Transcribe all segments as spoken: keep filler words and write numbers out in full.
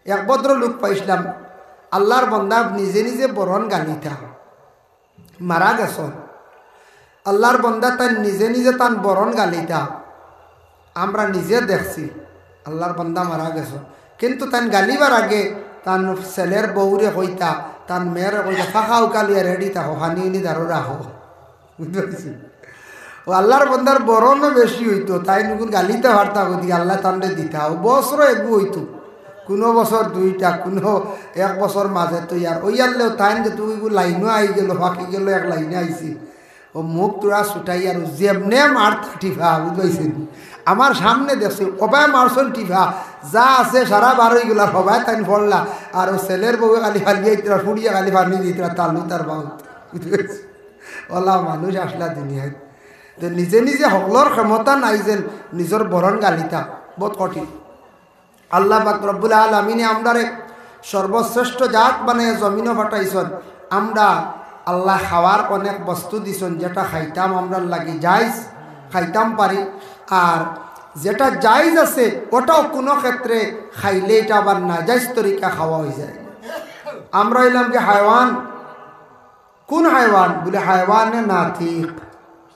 এক ভদ্রলোক পাইছলাম, আল্লার বন্দা নিজে নিজে বরন গালিতা, মারা গেছইন। আল্লার বন্দা তাইন নিজে নিজে তান বরন গালিতা, আমরা নিজে দেখছি। আল্লার বন্দা মারা গেছইন, কিন্তু তাইন গালিবার আগে তান ছেলের বউরে কইতা, তান মেয়েরে কইতা, "ফাঁকা উকা লইয়া রেডি থাকো, পানি উনি দারু রাখো।" বুঝতে পারছি? ও আল্লার বন্দার বরনও বেশি অইতো, তাইন অগুন গালিতা পারতা, গতিকে আল্লায় তানরে দিতা। ও বছরও এগু অইতো, কুনু বছর দুইটা, কুনু এক বছর মাঝে তো ইয়ার। ওই আল্লেও তাইন যে তুমি এগু লাইনও আই গেল, বাকি গেল এক লাইনে আইছি। ও মুখ তুরা ছুটাই আর যেমনে মারতা টিফা, বুঝতে পারছি? আমার সামনে দেখছি, ওবায় মারছইন টিফা, যা আছে সারা বারো ইগুলা হবায় তাইন পড়লা। আর ও ছেলের বউয়ে খালি ফালিয়া দিতরা, ফুড়িয়ে খালি পানি দিতরা, তালু তার বাউত, বুঝতে পারছি? ওলা মানুষ আসলা দুনিয়াত। তো নিজে নিজে হকলর ক্ষমতা নাই যেন নিজর বরন গালিতা, বহুত কঠিন। আল্লাহ পাক রব্বুল আলামিনে আমরারে সর্বশ্রেষ্ঠ জাত বানাইয়া জমিনো পাঠাইছইন। আমরা আল্লাহ খাওয়ার অনেক বস্তু দিছইন, যেটা খাইতাম আমরার লাগি জায়েজ, খাইতাম পারি। আর যেটা জায়েজ আছে, ওটাও কুনু ক্ষেত্রে খাইলে এটা আবার নাজায়েজ তরিকা খাওয়া অই যায়। আমরা অইলাম কি হায়ওয়ান? কুন হায়ওয়ান? বুলে, "হায়ওয়ানে নাতিক।"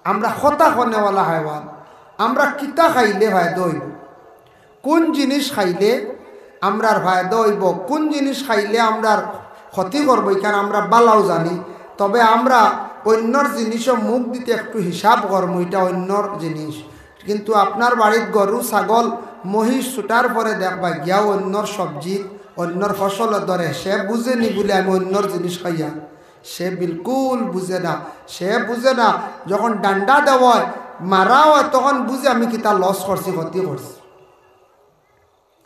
আমরা কথা কনেওয়ালা হায়ওয়ান। আমরা কিতা খাইলে ফায়দা অইবো? কুন জিনিস খাইলে আমরার ফায়দা অইবো, কুন জিনিস খাইলে আমরার ক্ষতি করবো, ইখান আমরা বালাউ জানি। তবে আমরা অইন্যর জিনিসও মুখ দিতে একটু হিসাব করমু, ইটা অইন্যর জিনিস। কিন্তু আপনার বাড়িত গরু, ছাগল, মহিষ ছুটার পরে দেখবা গিয়া অইন্যর সবজি, অইন্যর ফসল ধরে, সে বুঝেনি বুলে আমি অইন্যর জিনিস খাইয়ার। সে বিলকুল বুঝে না, সে বুঝে না। যখন ডান্ডা দেওয়া অয়, মারা অয়, তখন বুঝে আমি কিতা লস করছি, ক্ষতি করছি।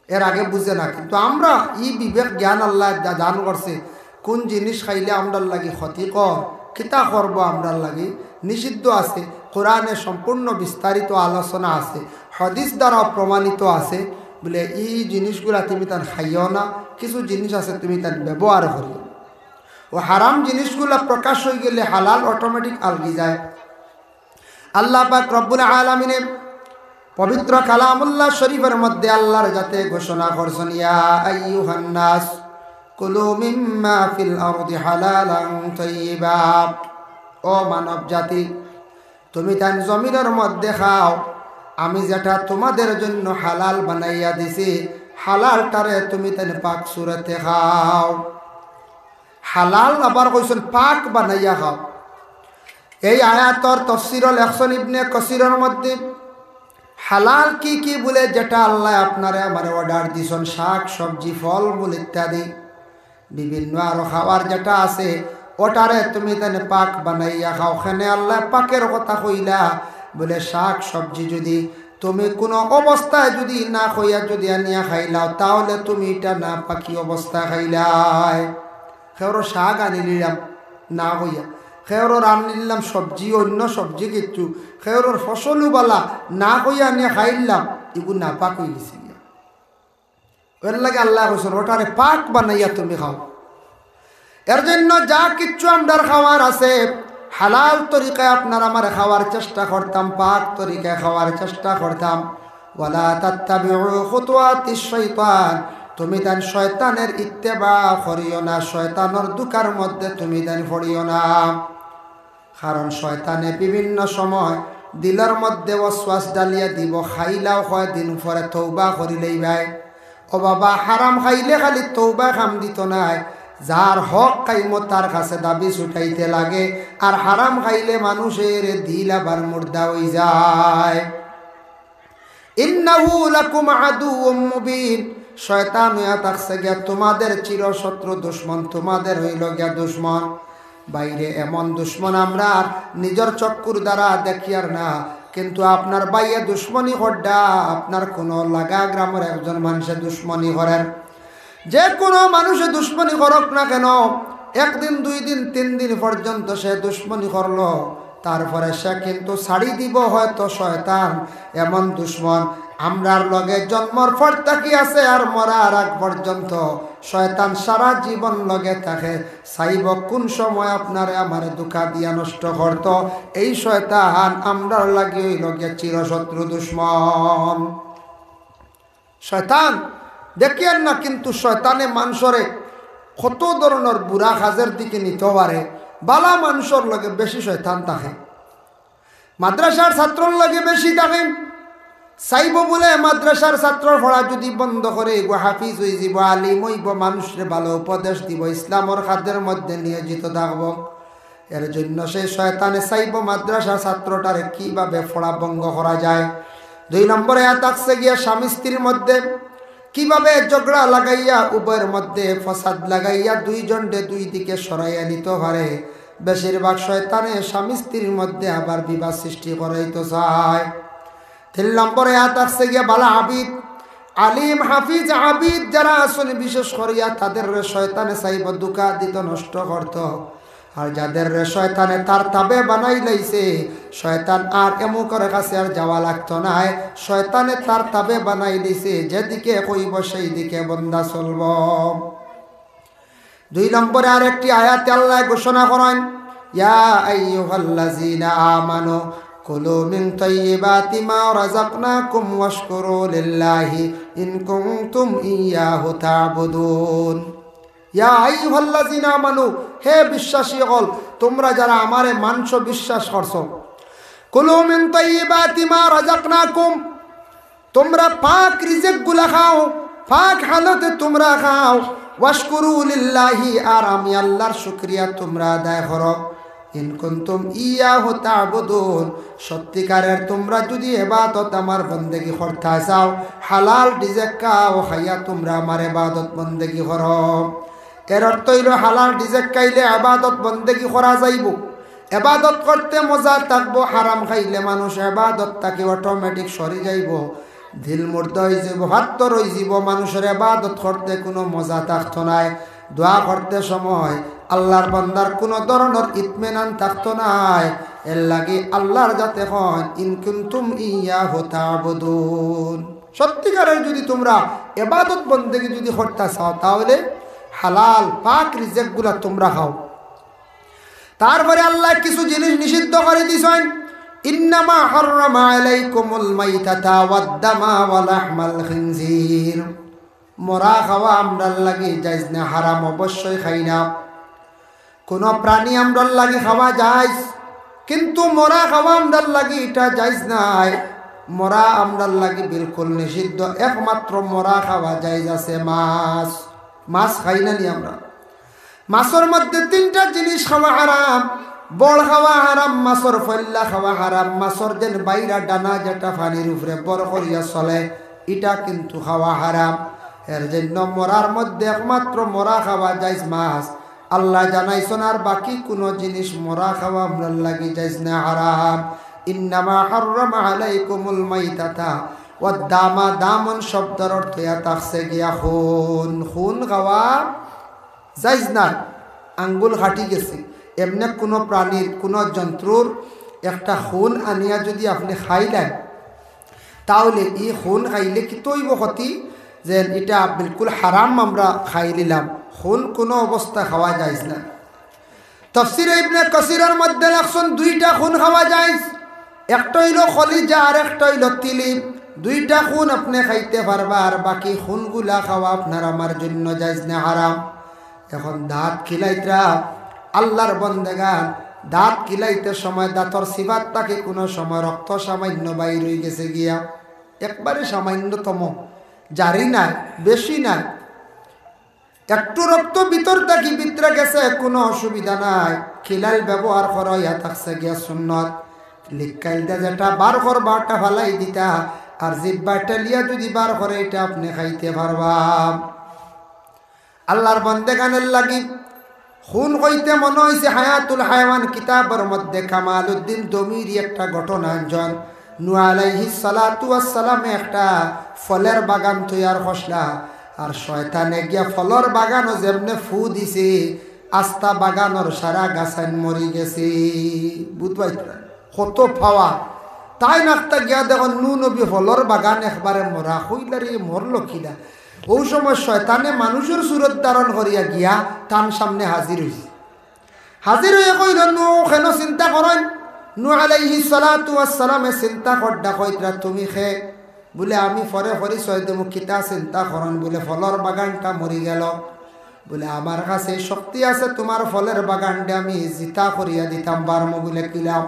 এর আগে বুঝে না। কিন্তু আমরা ই বিবেক জ্ঞান আল্লায় দা-, দান করছে, কুন জিনিস খাইলে আমরার লাগি ক্ষতিকর, কিতা করবো আমরার লাগি, নিষিদ্ধ আছে। কোরআনে সম্পূর্ণ বিস্তারিত আলোচনা আছে, হাদিস দ্বারাও প্রমাণিত আছে। বুলে, "ই জিনিসগুলা তুমি তান খাইও না, কিছু জিনিস আছে তুমি তান ব্যবহার করিও।" ও হারাম জিনিসগুলা প্রকাশ অই গেলে হালাল অটোমেটিক আলগি যায়। আল্লাহ পাক রব্বুল আলামিনে পবিত্র কালামুল্লাহ শরীফের মধ্যে আল্লাহর জাতে ঘোষণা করছইন, "ইয়া আইয়ুহান নাস, কুলু মিম্মা ফিল আরদি হালালান তাইয়িবা।" ও মানব জাতি, তুমি তান জমিনর মধ্যে খাও, আমি যেটা তোমাদের জন্য হালাল বানাইয়া দিছি, হালালটারে তুমি তান পাক সুরতে খাও। হালাল আবার কইছইন পাক বানাইয়া খাও। এই আয়াতর তফসির লেখছইন ইবনে কাসিরর মধ্যে, হালাল কি কি বুলে, যেটা আল্লায় আপনারে আমারে অর্ডার দিছইন, শাক, সবজি, ফল, মূল ইত্যাদি, বিভিন্ন আরো খাওয়ার যেটা আছে, ওটারে তুমি তান পাক বানাইয়া খাও। কেনে আল্লায় পাকের কথা কইলা? বুলে, শাক, সবজি যুদি তুমি কুনু অবস্থায় যুদি না কইয়া যুদি আনিয়া খাইলাও, তাহলে তুমি ইটা নাপাকি অবস্থায় খাইলায়। কেউরর শাক আনিলিলাম না কইয়া, কেউরর আনিলিলাম সবজি, অইন্য সবজি কিচ্ছু, কেউরর ফসলউ বালা না কইয়া আনিয়া খাইলাম, ইগু নাপাক অইগেছে গিয়া। এর লাগি আল্লায় কইছইন, ওটারে পাক বানাইয়া তুমি খাও। এর জন্য যা কিচ্ছু আমরার খাওয়ার আছে, হালাল তরিকায় আপনার আমার খাওয়ার চেষ্টা করতাম, পাক তরিকায় খাওয়ার চেষ্টা করতাম। ওয়ালা তাত্তাবিউ খুতুওয়াতিশ শাইতান, তুমি তান শয়তানের ইত্তেবা করিও না, শয়তানর ধুকার মধ্যে তুমি তান পড়িও না। কারণ শয়তানে বিভিন্ন সময় দিলর মধ্যে ওয়াসওয়াস ডালিয়া দিবো, খাইলাও কয়দিন পরে তওবা করিলাইবায়। ও বাবা, হারাম খাইলে খালি তওবায় কাম দিতো নায়, যার হক কাইমো তার কাছে দাবি ছুটাইতে লাগে, আর হারাম খাইলে মানুষের দিল আবার মুর্দা অইযায়। ইন্নাহু লাকুম আদুউম মুবিন, শয়তান অইয়া থাকছে গিয়া তোমাদের চিরশত্রু দুশমন, তোমাদের অইলো গিয়া দুশমন। বাইরে এমন দুশমন আমরার নিজর চক্ষুর দ্বারা দেখিয়ার না, কিন্তু আপনার বাইয়ে দুশমনি কররা, আপনার কুনু লাগা গ্রামর একজন মানষে দুশমনি করের, যে কুনু মানষে দুশমনি করউক না কেনে, একদিন, দুইদিন, তিনদিন পর্যন্ত সে দুশমনি করলো, তারপরে সে কিন্তু ছাড়ি দিবো হয়তো শয়তান। এমন দুশমন আমরার লগে জন্মর পর থাকি আছে আর মরার আগ পর্যন্ত শয়তান সারা জীবন লগে থাকে। চাইবো কুন সময় আপনারে আমারে ধুকা দিয়া নষ্ট করতো। এই শয়তান আমরার লাগি অইলো গিয়া চিরশত্রু দুশমন। শয়তান দেখিয়ার না, কিন্তু শয়তানে মানষরে কত ধরনর বুরা কাজর দিকে নিতো পারে। বালা মানষর লগে বেশি শয়তান থাকে, মাদ্রাসার ছাত্রর লগে বেশি থাকে। চাইবো বুলে মাদ্রাসার ছাত্রর পড়া যুদি বন্ধ করে, এগু হাফিজ অইযিবো, আলিম অইবো, মানুষরে ভালা উপদেশ দিবো, ইসলামর কাজর মধ্যে নিয়োজিত থাকবো। এর জন্য সেই শয়তানে চাইবো মাদ্রাসার ছাত্রটারে কিভাবে পড়া ভঙ্গ করা যায়। দুই নম্বরে আয়া থাকছে গিয়া স্বামী স্ত্রীর মধ্যে কিভাবে ঝগড়া লাগাইয়া, উভয়ের মধ্যে ফসাদ লাগাইয়া, দুইজনরে দুই দিকে সরাইয়া নিতো পারে। বেশিরভাগ শয়তানে স্বামী স্ত্রীর মধ্যে আবার বিবাদ সৃষ্টি করাইতো চায়। তিন নম্বরে আয়া থাকছে গিয়া বালা আবিদ, আলিম, হাফিজ, আবিদ যারা আছইন, বিশেষ করিয়া তাদেররে শয়তানে চাইবো ধোঁকা দিতো, নষ্ট করতো। আর যাদেররে শয়তানে তার তাবে বানাইলাইছে, শয়তান আর এমুকর কাছে আর যাওয়া লাগতো নায়। শয়তানে তার তাবে বানাইলাইছে, যেদিকে কইবো সেই দিকে বন্দা চলবো। দুই নম্বরে আরেকটি আয়াতে আল্লায় ঘোষণা করইন, "ইয়া আইয়ুহাল্লাযীনা আমানু কুলু মিন তাইয়্যিবাতি মা রাযাকনাকুম ওয়াশকুরু লিল্লাহি ইন কুনতুম ইয়্যাহু তা'বুদুন।" ইয়া আইয়ুহাল্লাযীনা আমানু, হে বিশ্বাসী অকল, তুমরা যারা আমারে মানছো, বিশ্বাস করছো, কুলু মিন তাইয়্যিবাতি মা রাযাকনাকুম, তুমরা পাক রিজিকগুলা খাও, পাক হালতে তুমরা খাও। ওয়াশকুরু লিল্লাহি, আর আমি আল্লাহর শুকরিয়া তুমরা আদায় করো। ইন কুনতুম ইয়্যাহু তা'বুদুন, সত্যিকারের তুমরা যুদি এবাদত আমার বন্দেগি করতা চাও, হালাল রিজিক খাও, খাইয়া তুমরা আমার এবাদত বন্দেগি করো। এর অর্থ অইলো হালাল রিজিক খাইলে এবাদত বন্দেগি করা যাইবো। এবাদত করতে মজা থাকবো, হারাম খাইলে মানুষ এবাদত থাকি automatic সরি যাইবো, দিল মুর্দা অইযিবো, ফাত্তর অইযিবো, মানুষর এবাদত করতে কুনু মজা থাকতো নায়, দোয়া করতে সময় আল্লাহর বান্দার কুনু ধরনর ইতমিনান থাকতো নায়। এর লাগি আল্লাহর জাতে কইন, "ইন কুনতুম ইয়্যাহু তা'বুদুন।" সত্যিকারের যুদি তুমরা এবাদত বন্দেগি যুদি করতা চাও, তাইলে হালাল পাক রিজিকগুলা তুমরা খাও। তারপরে আল্লায় কিছু জিনিস নিষিদ্ধ করি দিছইন, "ইন্নামা হাররামা আলাইকুমুল মাইতাতা ওয়াদ দামা ওয়া লাহমাল খিনজির।" মরা খাওয়া আমরার লাগি জায়েজ না, হারাম, অবশ্যই খাই না। কুনু প্রাণী আমরার লাগি খাওয়া জায়েজ, কিন্তু মরা খাওয়া আমরার লাগি ইটা জায়েজ নায়। মরা আমরার লাগি বিলকুল নিষিদ্ধ। একমাত্র মরা খাওয়া জায়েজ আছে মাছ। মাছ খাই না নি আমরা? মাছর মধ্যে তিনটা জিনিস খাওয়া হারাম। বড় খাওয়া হারাম, মাছর ফল্লা খাওয়া হারাম, মাছর যেন বাইরা ডানা যেটা পানির উপরে বড় করিয়া চলে, ইটা কিন্তু খাওয়া হারাম। এর জন্য মরার মধ্যে একমাত্র মরা খাওয়া জায়েজ মাছ। আল্লায় জানাইছইন আর বাকি কুনু জিনিস মরা খাওয়া আমরার লাগি জায়েজ না, হারাম। ইন্নামা হাররামা আলাইকুমুল মাইতাতা ওয়াদ দামা, দামন শব্দর অর্থ ইয়া থাকছে গিয়া খুন। খুন খাওয়া জায়েজ নায়। আঙ্গুল কাটি গেছে, এমনে কুনু প্রাণীর, কুনু জন্তুর একটা খুন আনিয়া যুদি আপনে খাইলাইন, তাইলে ই খুন খাইলে কিতা অইবো ক্ষতি? যে ইটা বিলকুল হারাম, আমরা খাইলিলাম। খুন কুনু অবস্থায় খাওয়া জায়েজ নায়। তাফসীরে ইবনে কাসীরর মধ্যে লেখছইন দুইটা খুন খাওয়া জায়েজ, একটা অইলো কলিজা আর একটা অইলো তিলি। দুইটা খুন আপনে খাইতে পারবা, আর বাকি খুনগুলা খাওয়া আপনার আমার জন্য জায়েজ না, হারাম। এখন দাঁত কিলাইতরা, আল্লাহর বন্দেগান, দাঁত কিলাইতে সময় দাঁতর চিবাত থাকি কুনু সময় রক্ত সামান্য বাইর অইগেছে গিয়া, একবারে সামান্যতম, জারি নায়, বেশি নায়, একটু রক্ত ভিতর থাকি ভিতরে গেছে, কুনু অসুবিধা নাই। খিলাইল ব্যবহার করা ইয়া থাকছে গিয়া সুন্নত। লিক্কাইল দে যেটা বার করবা, ওটা ফালাই দিতা, আর জিব্বা টেলিয়া যুদি বার করে, ইটা আপনে খাইতে পারবা। আল্লাহর বন্দেগানের লাগি খুন কইতে মনো অইছে হায়াতুল হায়াওয়ান কিতাবর মধ্যে কামালউদ্দিন দমিরি একটা ঘটনা আনছইন। নূহ আলাইহিস সালাতু ওয়াস সালামে একটা ফলর বাগান তৈয়ার করছলা, আর শয়তানে গিয়া ফলর বাগানো যেমনে ফু দিছে, আস্তা বাগানর সারা গাছাইন মরি গেছে। বুঝবাইতরা? কত পাওয়া। তাইন আস্তা গিয়া দেখইন নূহ নবী ফলর বাগান একবারে মরা। কইলা রে, মরলো কিলা? অউ সময় শয়তানে মানুষর সুরত ধারণ করিয়া গিয়া তান সামনে হাজির অইছে। হাজির অইয়া কইলো, "নূহ, কেনে চিন্তা করইন?" নূহ আলাইহিস সালাতু ওয়াস সালামে চিন্তা কররা কইতরা, "তুমি খে?" বুলে, "আমি পরে পরিচয় দেবো।" কিতা চিন্তা করইন? বুলে, "ফলর বাগানটা মরি গেল।" বুলে, "আমার কাছে শক্তি আছে, তুমার ফলের বাগানটা আমি জিতা করিয়া দিতাম পারমু।" বুলে, "কিলা?"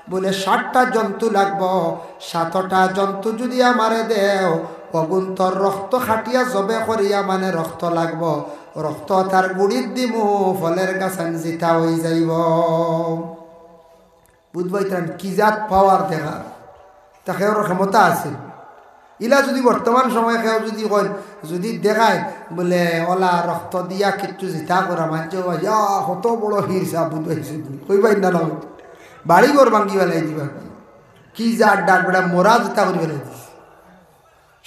বুলে, "সাতটা জন্তু লাগবো, সাতটা জন্তু যুদি আমারে দেও, অগুন্তর রক্ত খাটিয়া জবে করিয়া, মানে, রক্ত লাগবো, রক্ত তার গুড়িত দিমু, ফলের গাছান জিতা অই যাইবো।" বুঝবাইতাম কি জাত পাওয়ার দেখা, তা কেউর ক্ষমতা আছে। ইলা যুদি বর্তমান সময়ে কেউ যুদি কইন, যুদি দেখায়, বুলে, "ওলা রক্ত দিয়া কিচ্ছু জিতা করা", মানষে কইবা, "ইয়া, কত বড় হিরসা", বুঝবাইছে তুমি, কইবাই না, না, বাড়ি ঘর ভাঙ্গি ফেলাই দিবা। কি জাত ডাক বেটা, মরা জিতা করি ফেলাই দিস।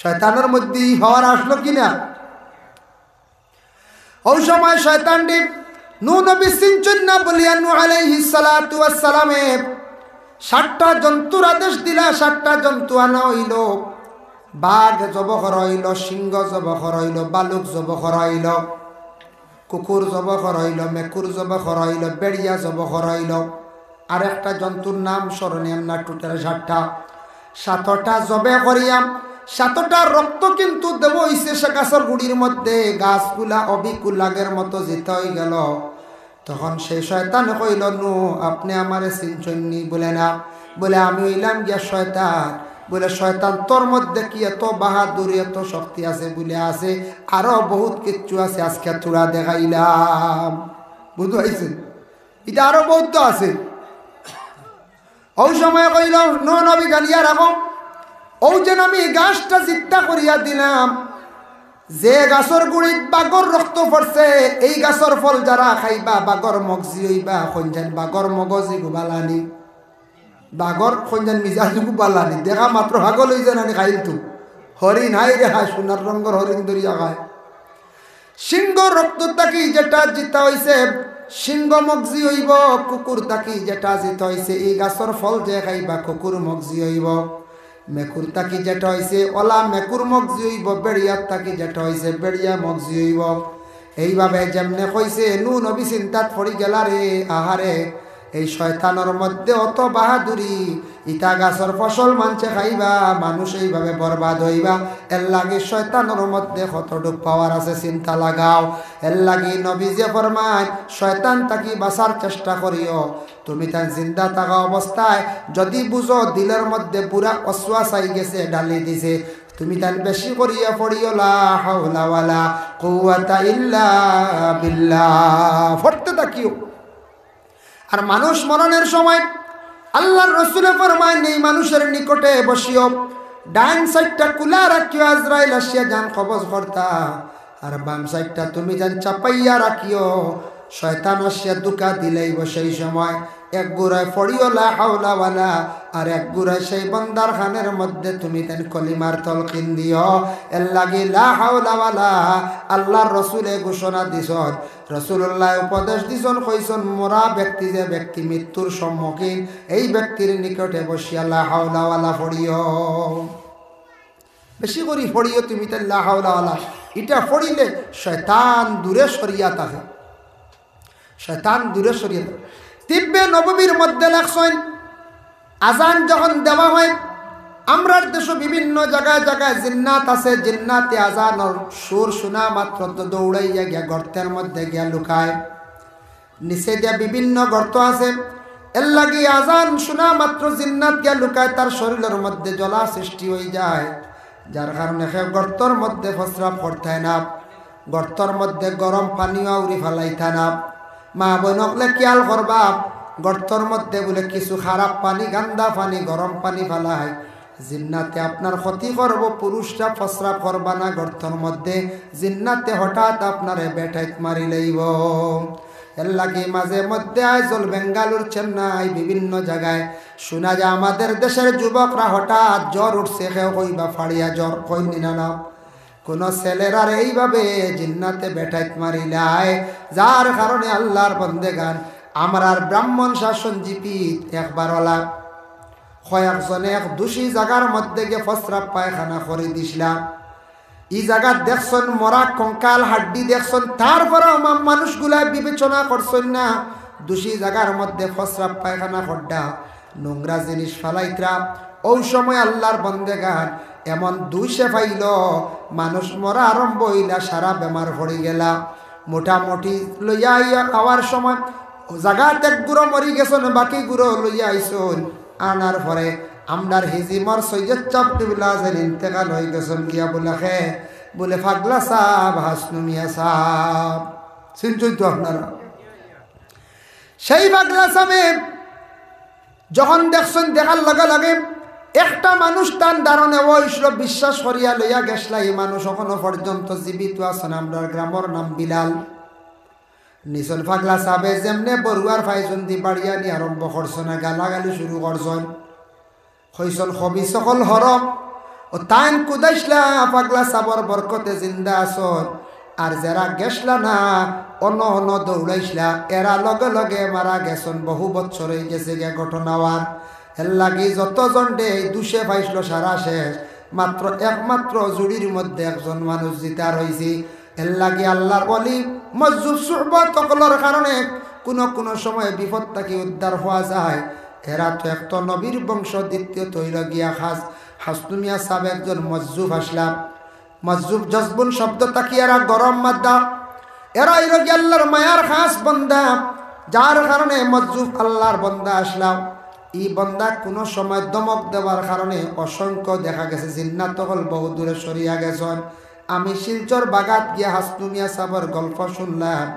শয়তানর মধ্যে ই পাওয়ার আসলো কি না? অউ সময় শয়তানরে নূহ নবী চিনছইন না বলিয়া নূহ আলাইহিস সালাতু ওয়াস সালামে সাতটা জন্তুর আদেশ দিলা, সাতটা জন্তু আনা অইলো। বাঘ জব করা অইলো, সিংহ জব করা অইলো, বালুক জব করা অইলো, কুকুর জব করা অইলো, মেকুর জব করা অইলো, বেড়িয়া জব করা অইলো। আর একটা জন্তুর নাম স্মরণে আনলা, total সাতটা। সাতটা জবে করিয়া, সাতটার রক্ত কিন্তু দেওয়া অইছে সে গাছর গুড়ির মধ্যে, গাছগুলা অবিকুল আগের মতো জিতা অই গেল। তখন সেই শয়তান কইল, "নূহ, আপনে আমারে চিনছইন নি?" বুলে, "না।" বুলে, "আমি অইলাম গিয়া শয়তান।" বুলে, "শয়তান, তোর মধ্যে কি এত বাহাদুরি, এত শক্তি আছে?" বুলে, "আছে, আরো বহুত কিচ্ছু আছে, আজকে থুড়া দেখাইলাম।" বুঝতে পারছেন? ইটা আরো বহুত তো আছে। অউ সময় কইল, "নূহ নবী, জানিয়া রাখো, অউ যেন আমি গাছটা জিত্তা করিয়া দিলাম, যে গাছর গুড়িত বাঘর রক্ত পড়ছে, এই গাছর ফল যারা খাইবা, বাঘর মগজি অইবা।" কইন যেন বাঘর মগজি গু বালা নি, বাঘর কইন যেন মিজাজ গু বালা নি, দেখা মাত্র পাগল অই যায় না নি খাইল তো। হরিণ, হায় রে হায়, সোনার রঙর হরিণ ধরিয়া খায়। সিংহ রক্ত থাকি যেটা জিতা অইছে, সিংহ মগজি অইবো, কুকুর থাকি যেটা জিতা অইছে, ই গাছর ফল যে খাইবা, কুকুর মগজি অইবো। মেকুর থাকি যেটা অইছে, ওলা মেকুর মগজি অইবো, বেড়িয়ার থাকি যেটা অইছে, বেড়িয়া মগজি অইবো। এইভাবে যেমনে কইছে, নূহ নবী চিন্তাত পড়ি গেলা রে, আহারে, এই শয়তানর মধ্যে অত বাহাদুরি, ইতা গাছর ফসল মানষে খাইবা, মানুষ এইভাবে বরবাদ অইবা। এর লাগি শয়তানর মধ্যে কতটুক power আছে, চিন্তা লাগাও। এর লাগি নবীজিয়ে ফরমাইন, শয়তান থাকি বাঁচার চেষ্টা করিও। তুমি তান জিন্দা থাকা অবস্থায় যদি বুঝো দিলর মধ্যে বুরা ওয়াসওয়াসা আই গেছে, ঢালি দিছে, তুমি তান বেশি করিয়া পড়িও, লা হাওলা ওয়ালা কুওয়াতা ইল্লা বিল্লাহ পড়তে থাকিও। আর মানুষ মরণের সময় আল্লাহর রসুলে ফরমাইন, এই মানুষের নিকটে বসিও, ডাইন সাইডটা খুলা রাখিও, আজরাইল আসিয়া জান কবজ করতা, আর বাম সাইডটা তুমি জান চাপাইয়া রাখিও। শয়তান আসিয়া ধোঁকা দিলাইবো, সেই সময় এক গুরায় পড়িও লা হাওলা ওয়ালা, আর এক গুরায় সেই বন্দার কানের মধ্যে তুমি তান কলিমার তলকিন দিও। এর লাগি লা হাওলা ওয়ালা, আল্লাহর রসুলে ঘোষণা দিছইন, রাসূলুল্লাহ উপদেশ দিছইন, কইছইন, মরা ব্যক্তি, যে ব্যক্তি মৃত্যুর সম্মুখীন, এই ব্যক্তির নিকটে বসিয়া লা হাওলা ওয়ালা পড়িও। বেশি করি পড়িও তুমি তাইন লা হাওলা ওয়ালা। ইটা পড়িলে শয়তান দূরে সরিয়া থাকে, শয়তান দূরে সরিয়া থাকে। তিব্বে নববীর মধ্যে লেখছইন, আজান যখন দেওয়া হয়, আমরার দেশো বিভিন্ন জাগায় জাগায় জিন্নাত আছে, জিন্নাতে আজানর সুর শুনা মাত্র তো দৌড়াইয়া গিয়া গর্তের মধ্যে গিয়া লুকায়। নিচে দিয়া বিভিন্ন গর্ত আছে, এর লাগি আজান শুনা মাত্র জিন্নাত গিয়া লুকায়, তার শরীরের মধ্যে জ্বলা সৃষ্টি হয়ে যায়, যার কারণে কেউ গর্তর মধ্যে প্রস্রাব করতায় না, গর্তর মধ্যে গরম পানিও আউরি ফালাইতা না। মা বইন অকলে খেয়াল করবা, গর্তর মধ্যে বুলে কিছু খারাপ পানি, গান্দা পানি, গরম পানি ফালায়, জিন্নাতে আপনার ক্ষতি করবো। পুরুষরা প্রস্রাব করবা না গর্তর মধ্যে, জিন্নাতে হঠাৎ আপনারে বেটাইত মারি লইবো। এর লাগি মাঝে মধ্যে আইজল, বেঙ্গালুর, চেন্নাই, বিভিন্ন জাগায় শুনা যায় আমাদের দেশের যুবকরা হঠাৎ জ্বর উঠছে, কেউ কইবা ফাড়িয়া জ্বর, কইন নি না না। কোন ছেলেরার এইভাবে জিন্নাতে বেটাইত মারিলায়, যার কারণে আল্লাহর বন্দেগান, আমরার ব্রাহ্মণ শাসন জিপিত একবার ওলা কয়েকজনে এক দোষী জাগার মধ্যে গিয়া প্রস্রাব পায়খানা করি দিছলা। ই জাগাত দেখছইন মরা কঙ্কাল হাড্ডি দেখছইন, তারপরেও মা-, মানুষগুলা বিবেচনা করছইন না, দোষী জাগার মধ্যে প্রস্রাব পায়খানা কররা, নোংরা জিনিস ফালাইতরা। অউ সময় আল্লাহর বন্দেগান, এমন দুষে পাইল, মানুষ মরা আরম্ভ অইলা, সারা বেমার পড়ি গেলা। মোটামুটি লইয়া আইয়া আওয়ার সময় জাগাত এক গুরু মরি গেছইন, বাকি গুরু লইয়া আইছইন। আনার পরে আমরার হিজিমর সৈয়দ সাব কিবলা যেন ইন্তেকাল অই গেছইন গিয়া। বুলে কে? বুলে পাগলা সাব, হাসনু মিয়া সাব। চিনছইন তো আপনারা? সেই পাগলা সাবে যখন দেখছইন, দেখার লগে লগে একটা মানুষ তান ধারণে অইছিল, বিশ্বাস করিয়া লইয়া গেছলা, ই মানুষ অখনো পর্যন্ত জীবিত আছইন। আমরার গ্রামর নাম বিলাল। নিছইন পাগলা সাবে যেমনে বরুয়ার ফাইছইন দি বাড়িয়া নি আরম্ভ করছইন, গালাগালি শুরু করছইন। কইছইন, "খবিছ অকল হরম, ও তাইন কুদাইছলা পাগলা সাবর বরকতে জিন্দা আছইন, আর যেরা গেছলা না, অনো অনো দৌড়াইছলা, এরা লগে লগে মারা গেছইন, বহু বছর অই গেছে গিয়া ঘটনা অওয়ার।" এর লাগি যতজনরে দুষে পাইছিল সারা শেষ, মাত্র একমাত্র জুড়ির মধ্যে একজন মানুষ জিতা রইছে। এর লাগি আল্লাহর ওলি মজ্জুব সুহবত অকলর কারণে কুনু কুনু সময় বিপদ থাকি উদ্ধার অওয়া যায়। এরা তো এক তো নবীর বংশ, দ্বিতীয়ত অইল গিয়া খাস হাসনু মিয়া সাব একজন মজ্জুব আছলা। মজ্জুব জজবুন শব্দ থাকি এরা গরম মাদ্দা। এরা অইল গিয়া আল্লাহর মায়ার খাস বন্দা, যার কারণে মজ্জুব আল্লাহর বন্দা আছলা। ই বন্দা কুনু সময় ধমক দেওয়ার কারণে অসংখ্য দেখা গেছে জিন্নাত অকল বহু দূরে সরিয়া গেছইন। আমি শিলচর বাগাত গিয়া হাসনু মিয়া সাবর গল্প শুনলাম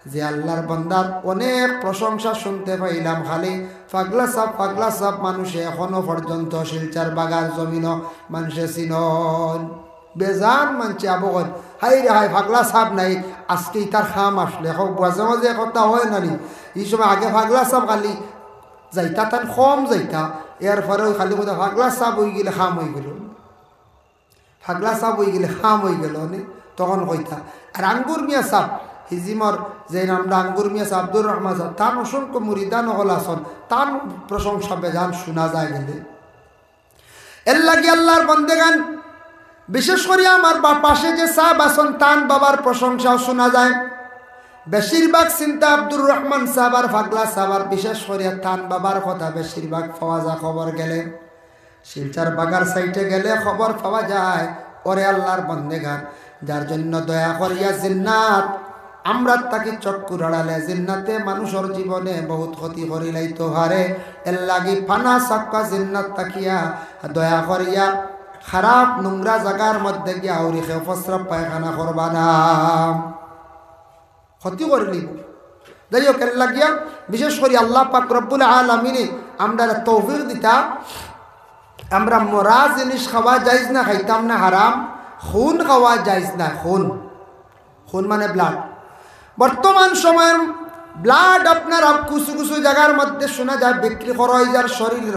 যে আল্লাহর বন্দার অনেক প্রশংসা শুনতে পাইলাম, খালি পাগলা সাব, পাগলা সাব মানুষে অখনো পর্যন্ত শিলচর বাগার জমিনো মানষে চিনইন। বেজান মানষে আবো কইন, "হায়রে হায়, পাগলা সাব নাই, আজকে ইতার কাম আছলে।" অখন মাঝে মাঝে কথা অয় না নি, ই সময় আগে পাগলা সাব খালি যাইতা, তান কম যাইতা, এর পরে অউ খালি কইতা, "পাগলা সাব অইগেলে কাম অইগেলো।" পাগলা সাব অইগেলে কাম অইগেলো নি, তখন কইতা। আর আঙ্গুর মিয়া সাব, হিজিমর যে নামটা আঙ্গুর মিয়া সাব, আব্দুর রহমান সাব, তান অসংখ্য মুরিদান অকল আছইন, তান প্রশংসা বেজান শুনা যায় গেলে। এর লাগি আল্লাহর বন্দেগান, বিশেষ করি আমার বা-, পাশে যে সাব আছইন, তান বাবার প্রশংসাও শুনা যায়। বেশিরভাগ চিন্তা আব্দুর রহমান সাব আর পাগলা সাব আর বিশেষ করিয়া তান বাবার কথা বেশিরভাগ পাওয়া যায় খবর গেলে। শিলচর বাগার সাইডে গেলে খবর পাওয়া যায়, ওরে আল্লাহর বন্দেগান, যার জন্য দয়া করিয়া জিন্নাত আমরার থাকি চক্ষুর আড়ালে, জিন্নাতে মানুষর জীবনে বহুত ক্ষতি করিলাইতো পারে। এর লাগি ফানা সাক্কা জিন্নাত থাকিয়া দয়া করিয়া খারাপ নোংরা জাগার মধ্যে গিয়া আউরি কেউ প্রস্রাব পায়খানা করবা না। ক্ষতি করিলিবো। যাই হোক, এর লাগিয়া বিশেষ করি আল্লাহ পাক রব্বুল আলামিনে আমরারে তৌফিক দিতা, আমরা মরা জিনিস খাওয়া জায়েজ না, খাইতাম না, হারাম। খুন খাওয়া জায়েজ না, খুন, খুন মানে blood। বর্তমান সময়ের blood আপনারা কিছু কিছু জাগার মধ্যে শুনা যায় বিক্রি করা অয় যার শরীর।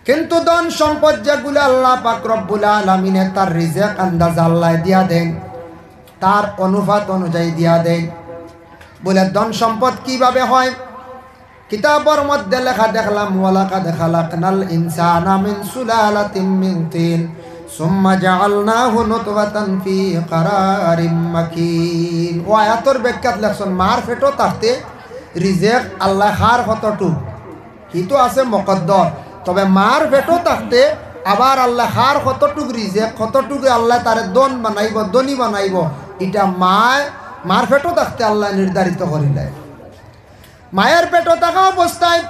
কিন্তু ধন সম্পদ যেগুলা আল্লাহ পাক রব্বুল আলামিনে তার রিজেক আন্দাজ আল্লায় দিয়া দেইন, তার অনুপাত অনুযায়ী দিয়া দেইন। বুলে ধন সম্পদ কিভাবে হয়? কিতাবর মধ্যে লেখা দেখলাম, "ওয়ালাকাদ খালাকনাল ইনসানা মিন সুলালাতিম মিন তিন, সুম্মা জাআলনাহু নুতফাতান ফি ক্বারারিম মাকিন।" অউ আয়াতর ব্যাখ্যাত লেখছইন, মার পেটো থাকতে রিজেক আল্লায় খার কতটুক, হি তো আছে মকদ্দর। তবে মার পেটো থাকতে আবার আল্লায় খার কতটুক রিজেক, কতটুকু আল্লায় তারে ধন বানাইবো, ধনী বানাইবো, ইটা মায়, মার পেটো থাকতে আল্লায় নির্ধারিত করিলায়। মায়ের পেটো থাকা অবস্থায়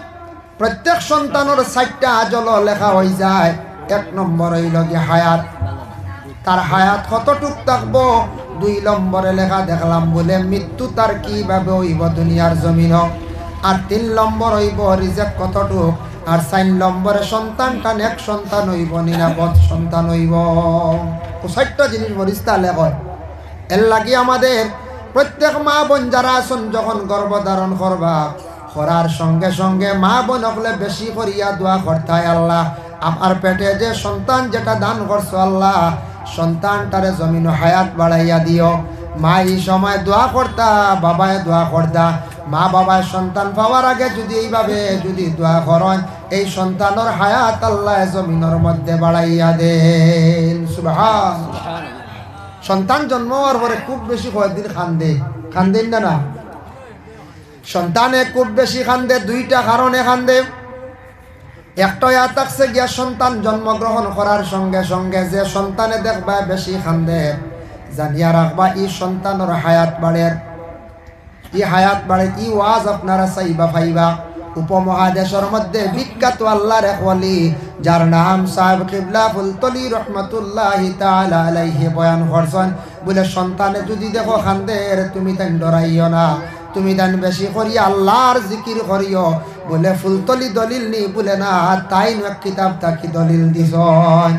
প্রত্যেক সন্তানর চাইরটা আজল লেখা অই যায়। এক নম্বর অইলো গি হায়াত, তার হায়াত কতটুক থাকবো। দুই নম্বরে লেখা দেখলাম বুলে মৃত্যু তার কিভাবে অইবো দুনিয়ার জমিনো। আর তিন নম্বর অইবো রিজেক কতটুক। আর চাইর নম্বরে সন্তানটা নেক সন্তান অইবো, নিরাপদ সন্তান অইবো। অউ চাইরটা জিনিস ফিরিস্তায় লেখইন। এর লাগি আমাদের প্রত্যেক মা বোন যারা আছইন, যখন গর্ভ ধারণ করবা, করার সঙ্গে সঙ্গে মা বোন অকলে বেশি করিয়া দোয়া করতায়, "আল্লাহ, আমার পেটে যে সন্তান যেটা দান করছো আল্লাহ, সন্তানটারে জমিনো হায়াত বাড়াইয়া দিও।" মা ই সময় দোয়া করতা, বাবায় দোয়া করতা। মা বাবায় সন্তান পাওয়ার আগে যুদি এইভাবে যুদি দোয়া করইন, এই সন্তানর হায়াত আল্লায় জমিনর মধ্যে বাড়াইয়া দেইন। সুবহান। সন্তান জন্ম অওয়ার পরে খুব বেশি কয়দিন কান্দে, কান্দেইন না, না? সন্তানে খুব বেশি কান্দে, দুইটা কারণে কান্দে। একটা আয়াত আছে গিয়া, সন্তান জন্মগ্রহণ করার সঙ্গে সঙ্গে যে সন্তানে দেখবা বেশি কান্দে, জানিয়া রাখবা ই সন্তানর হায়াত বাড়ের। ই হায়াত বাড়ের, ই ওয়াজ আপনারা চাইবা পাইবা। উপমহাদেশর মধ্যে বিখ্যাত আল্লাহর এক ওলি, যার নাম সাহেব কিবলা ফুলতলি রহমতুল্লাহি তাআলা আলাইহি বয়ান করছইন, বুলে, সন্তানে যুদি দেখো কান্দের, তুমি তাইন ডরাইও না, তুমি তাইন বেশি করিয়া আল্লাহর জিকির করিও। বুলে, ফুলতলি দলিল নি? বুলে, না, তাইন এক কিতাব থাকি দলিল দিছইন।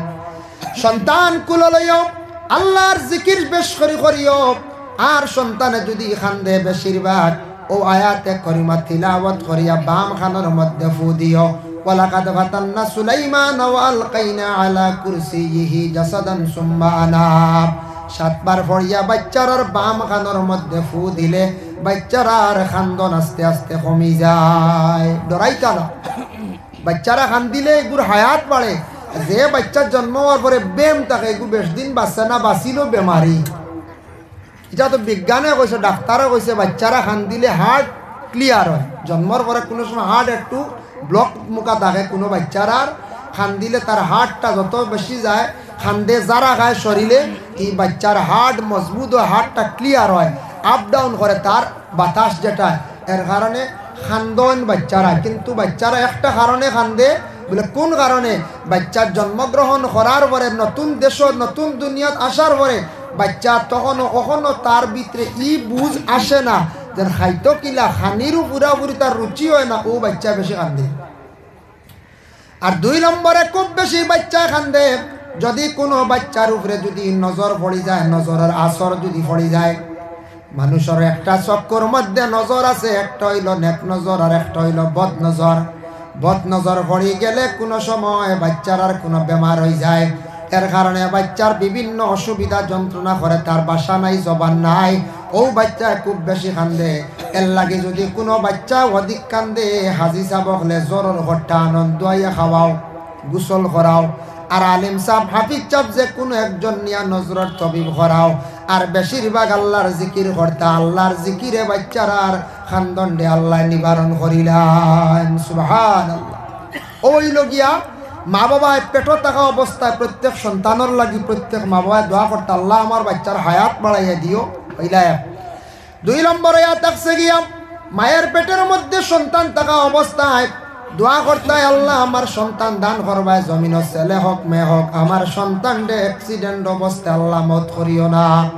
সন্তান কুলো লইও, আল্লাহর জিকির বেশ করি করিও। আর সন্তানে যুদি কান্দে বেশিরভাগ, অউ আয়াতে করিমা তিলাওয়াত করিয়া বাম কানর মধ্যে ফু দিও। ওয়ালাকাদ ফাতান্না সুলাইমানা ওয়া আলকাইনা আলা কুরসিয়িহি জাসাদান সুম্মা আনাব। সাতবার পড়িয়া বাইচ্চারার বাম কানর মধ্যে ফু দিলে বাইচ্চারার কান্দন আস্তে আস্তে কমি যায়। ডরাইতা না। বাইচ্চারা কান্দিলে এগুর হায়াত বাড়ে। যে বাইচ্চার জন্ম অওয়ার পরে বেম থাকে, এগু বেশ দিন বাঁচে না, বাঁচিলেও বেমারি। ইটা তো বিজ্ঞানে কইছে, ডাক্তারে কইছে, বাইচ্চারা কান্দিলে heart clear অয়। জন্মর পরে কুনু সময় heart একটু block মুখা থাকে কুনু বাইচ্চারার, কান্দিলে তার heartটা যত বেশি যায়, কান্দে জারা খায় শরীরে, ই বাইচ্চার heart মজবুত অয়, heartটা clear অয়, up down করে তার বাতাস যেটা, এর কারণে কান্দইন বাইচ্চারা। কিন্তু বাইচ্চারা একটা কারণে কান্দে, বুলে, কুন কারণে? বাইচ্চার জন্মগ্রহণ করার পরে, নতুন দেশো, নতুন দুনিয়াত আসার পরে বাইচ্চা তখনও, অখনও তার ভিতরে ই বুঝ আসে না যে খাইতো কিলা, খানিরও পুরাপুরি তার রুচি অয় না, অউ বাইচ্চা বেশি কান্দে। আর দুই নম্বরে খুব বেশি বাইচ্চা কান্দে, যুদি কুনু বাইচ্চার উপরে যুদি নজর পড়ি যায়, নজরর আসর যুদি পড়ি যায়, মানুষর একটা চক্ষুর মধ্যে নজর আছে, একটা অইলো নেক নজর আর একটা অইলো বদ নজর। বদ নজর পড়ি গেলে কুনু সময় বাইচ্চার আর কুনু বেমার অই যায়, এর কারণে বাইচ্চার বিভিন্ন অসুবিধা যন্ত্রণা করে, তার ভাষা নাই, জবান নাই, অউ বাইচ্চায় খুব বেশি কান্দে। এর লাগি যুদি কুনু বাইচ্চা অধিক কান্দে, হাজি সাব অকলে জ্বরর ঘট্টা আনন, ধুয়াইয়া খাওয়াও, গোসল করাও। আর আলিম সাব, হাফিজ সাব, যে কুনু একজন নিয়া নজরর তবিব করাও। আর বেশিরভাগ আল্লাহর জিকির করতা, আল্লাহর জিকিরে বাইচ্চারার কান্দনরে আল্লায় নিবারণ করিলাইন। সুবহানাল্লাহ। অউ অইলো গিয়া মা বাবায় পেটো থাকা অবস্থায় প্রত্যেক সন্তানর লাগি প্রত্যেক মা বাবায় দোয়া করতা, "আল্লাহ, আমার বাইচ্চার হায়াত বাড়াইয়া দিও।" অইলা এক। দুই নম্বরে ইয়া থাকছে গিয়া, মায়ের পেটের মধ্যে সন্তান থাকা অবস্থায় দোয়া করতায়, "আল্লাহ, আমার সন্তান দান করবায় জমিনো, ছেলে হোক, মেয়ে হোক, আমার সন্তানরে accident অবস্থায় আল্লাহ মউত করিও না।"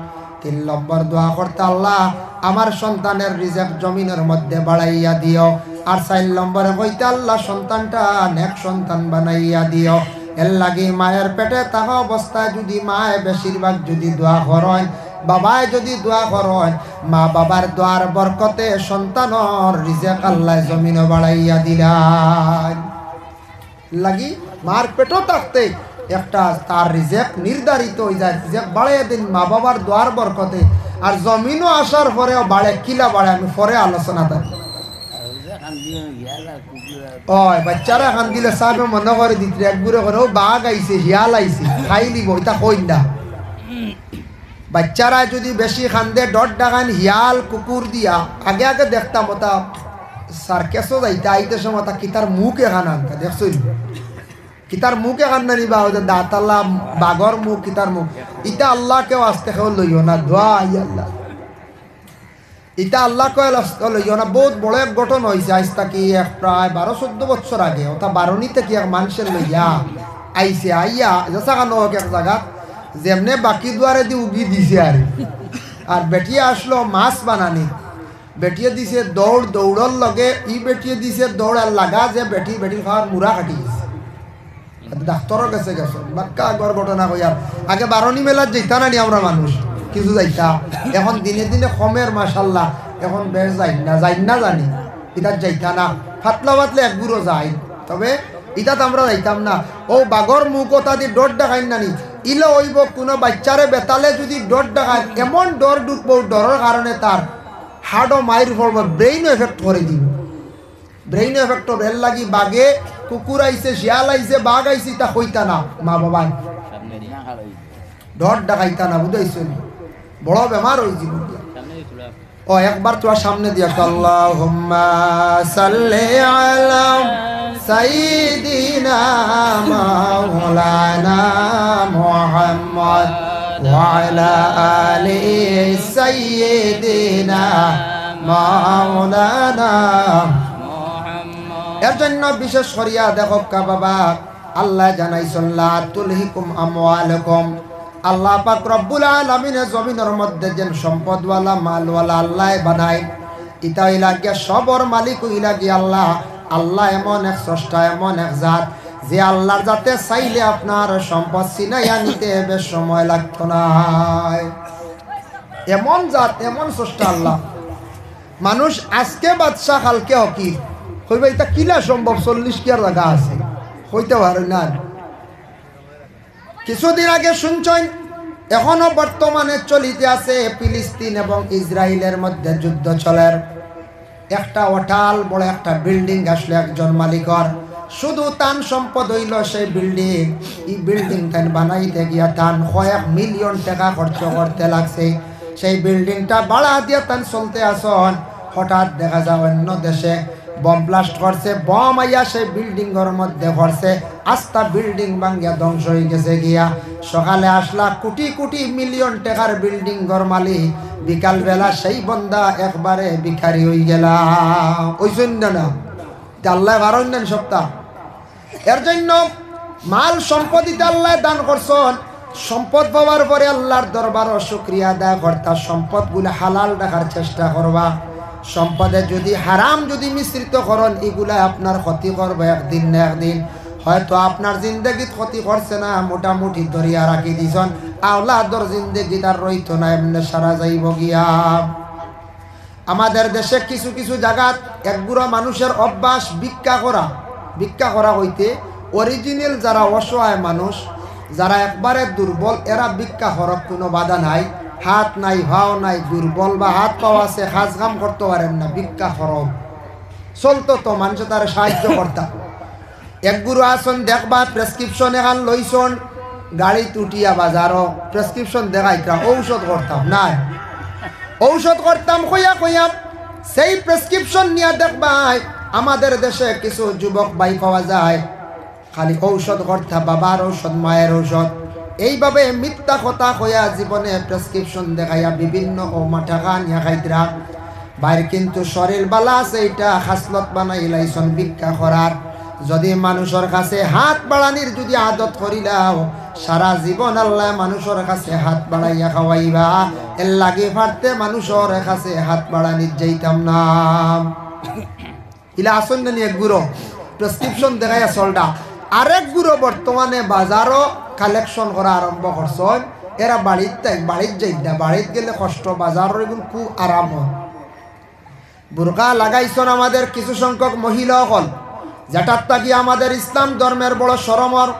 তিন নম্বর দোয়া করতা, "আল্লাহ, আমার সন্তানের রিজেক জমিনের মধ্যে বাড়াইয়া দিও।" আর চাইর নম্বরে কইতা, "আল্লাহ, সন্তানটা নেক সন্তান বানাইয়া দিও।" এর লাগি মায়ের পেটে থাকা অবস্থায় যুদি মায়ে বেশিরভাগ যুদি দোয়া করইন, বাবায় যুদি দোয়া করইন, মা বাবার দোয়ার বরকতে সন্তানর রিজেক আল্লায় জমিনো বাড়াইয়া দিলাইন। লাগি মার পেটো থাকতে একটা তার রিজেক নির্ধারিত অই যায়, রিজেক বাড়াইয়া দেইন মা বাবার দোয়ার বরকতে। আর জমিনো আসার পরেও বাড়ে, কিলা বাড়ে, আমি পরে আলোচনা করি। অয়, বাইচ্চারা কান্দিলে সাবে মনো করে দিতরে, একগুরে করে, "ও বাঘ আইছে, হিয়াল আইছে, খাইলিবো", ইতা কইন না। বাইচ্চারা যুদি বেশি কান্দে, ডর ডাকাইন হিয়াল, কুকুর দিয়া। আগে আগে দেখতাম অতা সার্কাসো যাইতা, আইতে সময় অতা কিতার মুখ এখান আনতা, দেখছইন? কিতার মুখ এখান নানি বা, অউ যে দাঁতআলা বাঘর মুখ, কিতার মুখ। ইতা আল্লাহ কেউ আস্তে কেউ লইও না, দোয়া, ইয়া আল্লাহ। ইতা আল্লাহ কয় লস-, লইও না। বউত বড় এক ঘটনা অইছে, আইজ থাকি এক প্রায় বারো চৌদ্দ বছর আগে, অতা বারনি থাকি এক মানষে লইয়া আইছে, আইয়া যেছা খানো হোক এক জাগাত, যেমনে বাকি দুয়ারেদি উগি দিছে আর, আর বেটিয়ে আসলো মাছ বানানি, বেটিয়ে দিছে দৌড়, দৌড়র লগে ই বেটিয়ে দিছে দৌড়, আর লাগা যে বেটি, বেটির খাওয়ার মুড়া কাটি গেছে। ডাক্তরর গেছে গেছে, বাক্কা আগর ঘটনা কইয়ার। আগে বারনি মেলাত যাইতা না নি আমরা মানুষ, কিছু যাইতা। এখন দিনে দিনে কমের, মাশাল্লাহ। এখন বেশ যাইন না, যাইন না জানি, ইতাত যাইতা না। ফাতলা ফাতলা একগুরো যাইন, তবে ইতাত আমরা যাইতাম না। অউ বাঘর মুখ অতাদি ডর ডাকাইন না নি, ইলা অইবো কুনু বাইচ্চারে বেতালে যুদি ডর ডাকাইন, এমন ডর ঢুকবো, ডরর কারণে তার হাড়ো মাইর পড়বো, brain effect করি দিবো। Brain effect অইবো, এর লাগি বাঘে, কুকুর আইছে, শিয়াল আইছে, বাঘ আইছে, ইতা কইতা না, মা বাবায়। ডর ডাকাইতা না, বুঝাইছো নি? বড় বেমার অইযিবো। ও, একবার তুরা সামনে দিয়া, আল্লাহুম্মা সাল্লি আলা سيدنا مولانا محمد وعلى آل سيدنا مولانا। এর জন্য বিশেষ করিয়া দেখউক্কা বাবা, আল্লায় জানাইছইন, "لا تلهكم أموالكم।" আল্লাহ পাক রব্বুল আলামিনে জমিনর মধ্যে যেন সম্পদওয়ালা, মালওয়ালা আল্লায় বানাইন, ইতা অইলা গিয়া সবর মালিক অইলা গিয়া আল্লাহ। আল্লাহ এমন এক স্রষ্টা, এমন এক জাত, যে আল্লাহর জাতে চাইলে আপনার সম্পদ ছিনাইয়া নিতে বেশ সময় লাগতো নায়। এমন জাত, এমন স্রষ্টা আল্লাহ। মানুষ আজকে বাদশা, কালকে ফকির। কইবা, "ইতা কিলা সম্ভব? চল্লিশ কিয়ার জাগা আছে।" কইতা পারইন না। কিছুদিন আগে শুনছইন, এখনো বর্তমানে চলিতে আছে ফিলিস্তিন এবং ইসরায়েলের মধ্যে যুদ্ধ চলের। একটা অটাল বড় একটা বিল্ডিং আসলো একজন মালিকর, শুধু তান সম্পদ অইলো সেই বিল্ডিং। ই বিল্ডিং তাইন বানাইতে গিয়া তান কয়েক মিলিয়ন টেকা খরচ করতে লাগছে। সেই বিল্ডিংটা ভাড়া দিয়া তান চলতে আছইন। হঠাৎ দেখা যায় অন্য দেশে বোম ব্লাস্ট করছে, বোম আইয়া সেই বিল্ডিংর মধ্যে পড়ছে, আস্তা বিল্ডিং ভাঙ্গিয়া ধ্বংস অইগেছে গিয়া। সকালে আসলা কোটি কোটি মিলিয়ন টেকার বিল্ডিংর মালিক, বিকালবেলা সেই বন্দা একবারে ভিখারি অইগেলা। অইছইন না? তে আল্লায় পারইন না সবতা। এর জন্য মাল সম্পদ ইতা আল্লায় দান করছইন। সম্পদ পাওয়ার পরে আল্লাহর দরবারো শুকরিয়া আদায় করতা, সম্পদগুলা হালাল রাখার চেষ্টা করবা। সম্পদে যুদি হারাম যুদি মিশ্রিত করইন, ইগুলায় আপনার ক্ষতি করবো একদিন না একদিন। হয়তো আপনার জিন্দেগিত ক্ষতি করছে না, মোটামুটি ধরিয়া রাখি দিছইন, আওলাদর জিন্দেগিত আর রইতো না, এমনে সারা যাইবো গিয়া। আমাদের দেশে কিছু কিছু জাগাত একগুরা মানুষের অভ্যাস ভিক্ষা করা। ভিক্ষা করা কইতে অরিজিনাল যারা অসহায় মানুষ, যারা একবারে দুর্বল, এরা ভিক্ষা করউক, কুনু বাধা নাই। হাত নাই, পাও নাই, দুর্বল বা হাত পাও আছে, কাজ কাম করতো পারের না, ভিক্ষা করউক। চলতো তো, মানষে তারে সাহায্য করতা। একগুরু আছইন দেখবা, প্রেসক্রিপশন এখান লইছইন, গাড়িত উঠিয়া বাজারো প্রেসক্রিপশন দেখাইতরা, ঔষধ করতাম নায়, ঔষধ করতাম কইয়া কইয়া সেই প্রেসক্রিপশন নিয়া দেখবায়। আমাদের দেশে কিছু যুবক ভাই পাওয়া যায়, খালি ঔষধ করতা, বাবার ঔষধ, মায়ের ঔষধ, এইভাবে মিথ্যা কথা কইয়া জীবনে প্রেসক্রিপশন দেখাইয়া বিভিন্ন ঔষধ টেকা নিয়া খাইতরা। ভাইর কিন্তু শরীর বালা আছে, ইটা খাসলত বানাইলাইছইন ভিক্ষা করার। যুদি মানুষর কাছে হাত বাড়ানির যুদি আদত করিলাও, সারা জীবন আল্লায় মানুষর কাছে হাত বাড়াইয়া খাওয়াইবা। এরলাগি পারতে মানুষর কাছে হাত বাড়ানিত যাইতাম না। ইলা আছইন না নি একগুরু, প্রেসক্রিপশন দেখাইয়া চলরা। আরেকগুরু বর্তমানে বাজারো কালেকশন করা আরম্ভ করছইন। এরা বাড়িত থাইন, বাড়িত যাইন না, বাড়িত গেলে কষ্ট, বাজারর ইগুন খুব আরাম অয়। বুরকা লাগাইছইন আমাদের কিছু সংখ্যক মহিলা অকল, যেটার থাকি আমাদের ইসলাম ধর্মের বড় শরম অর।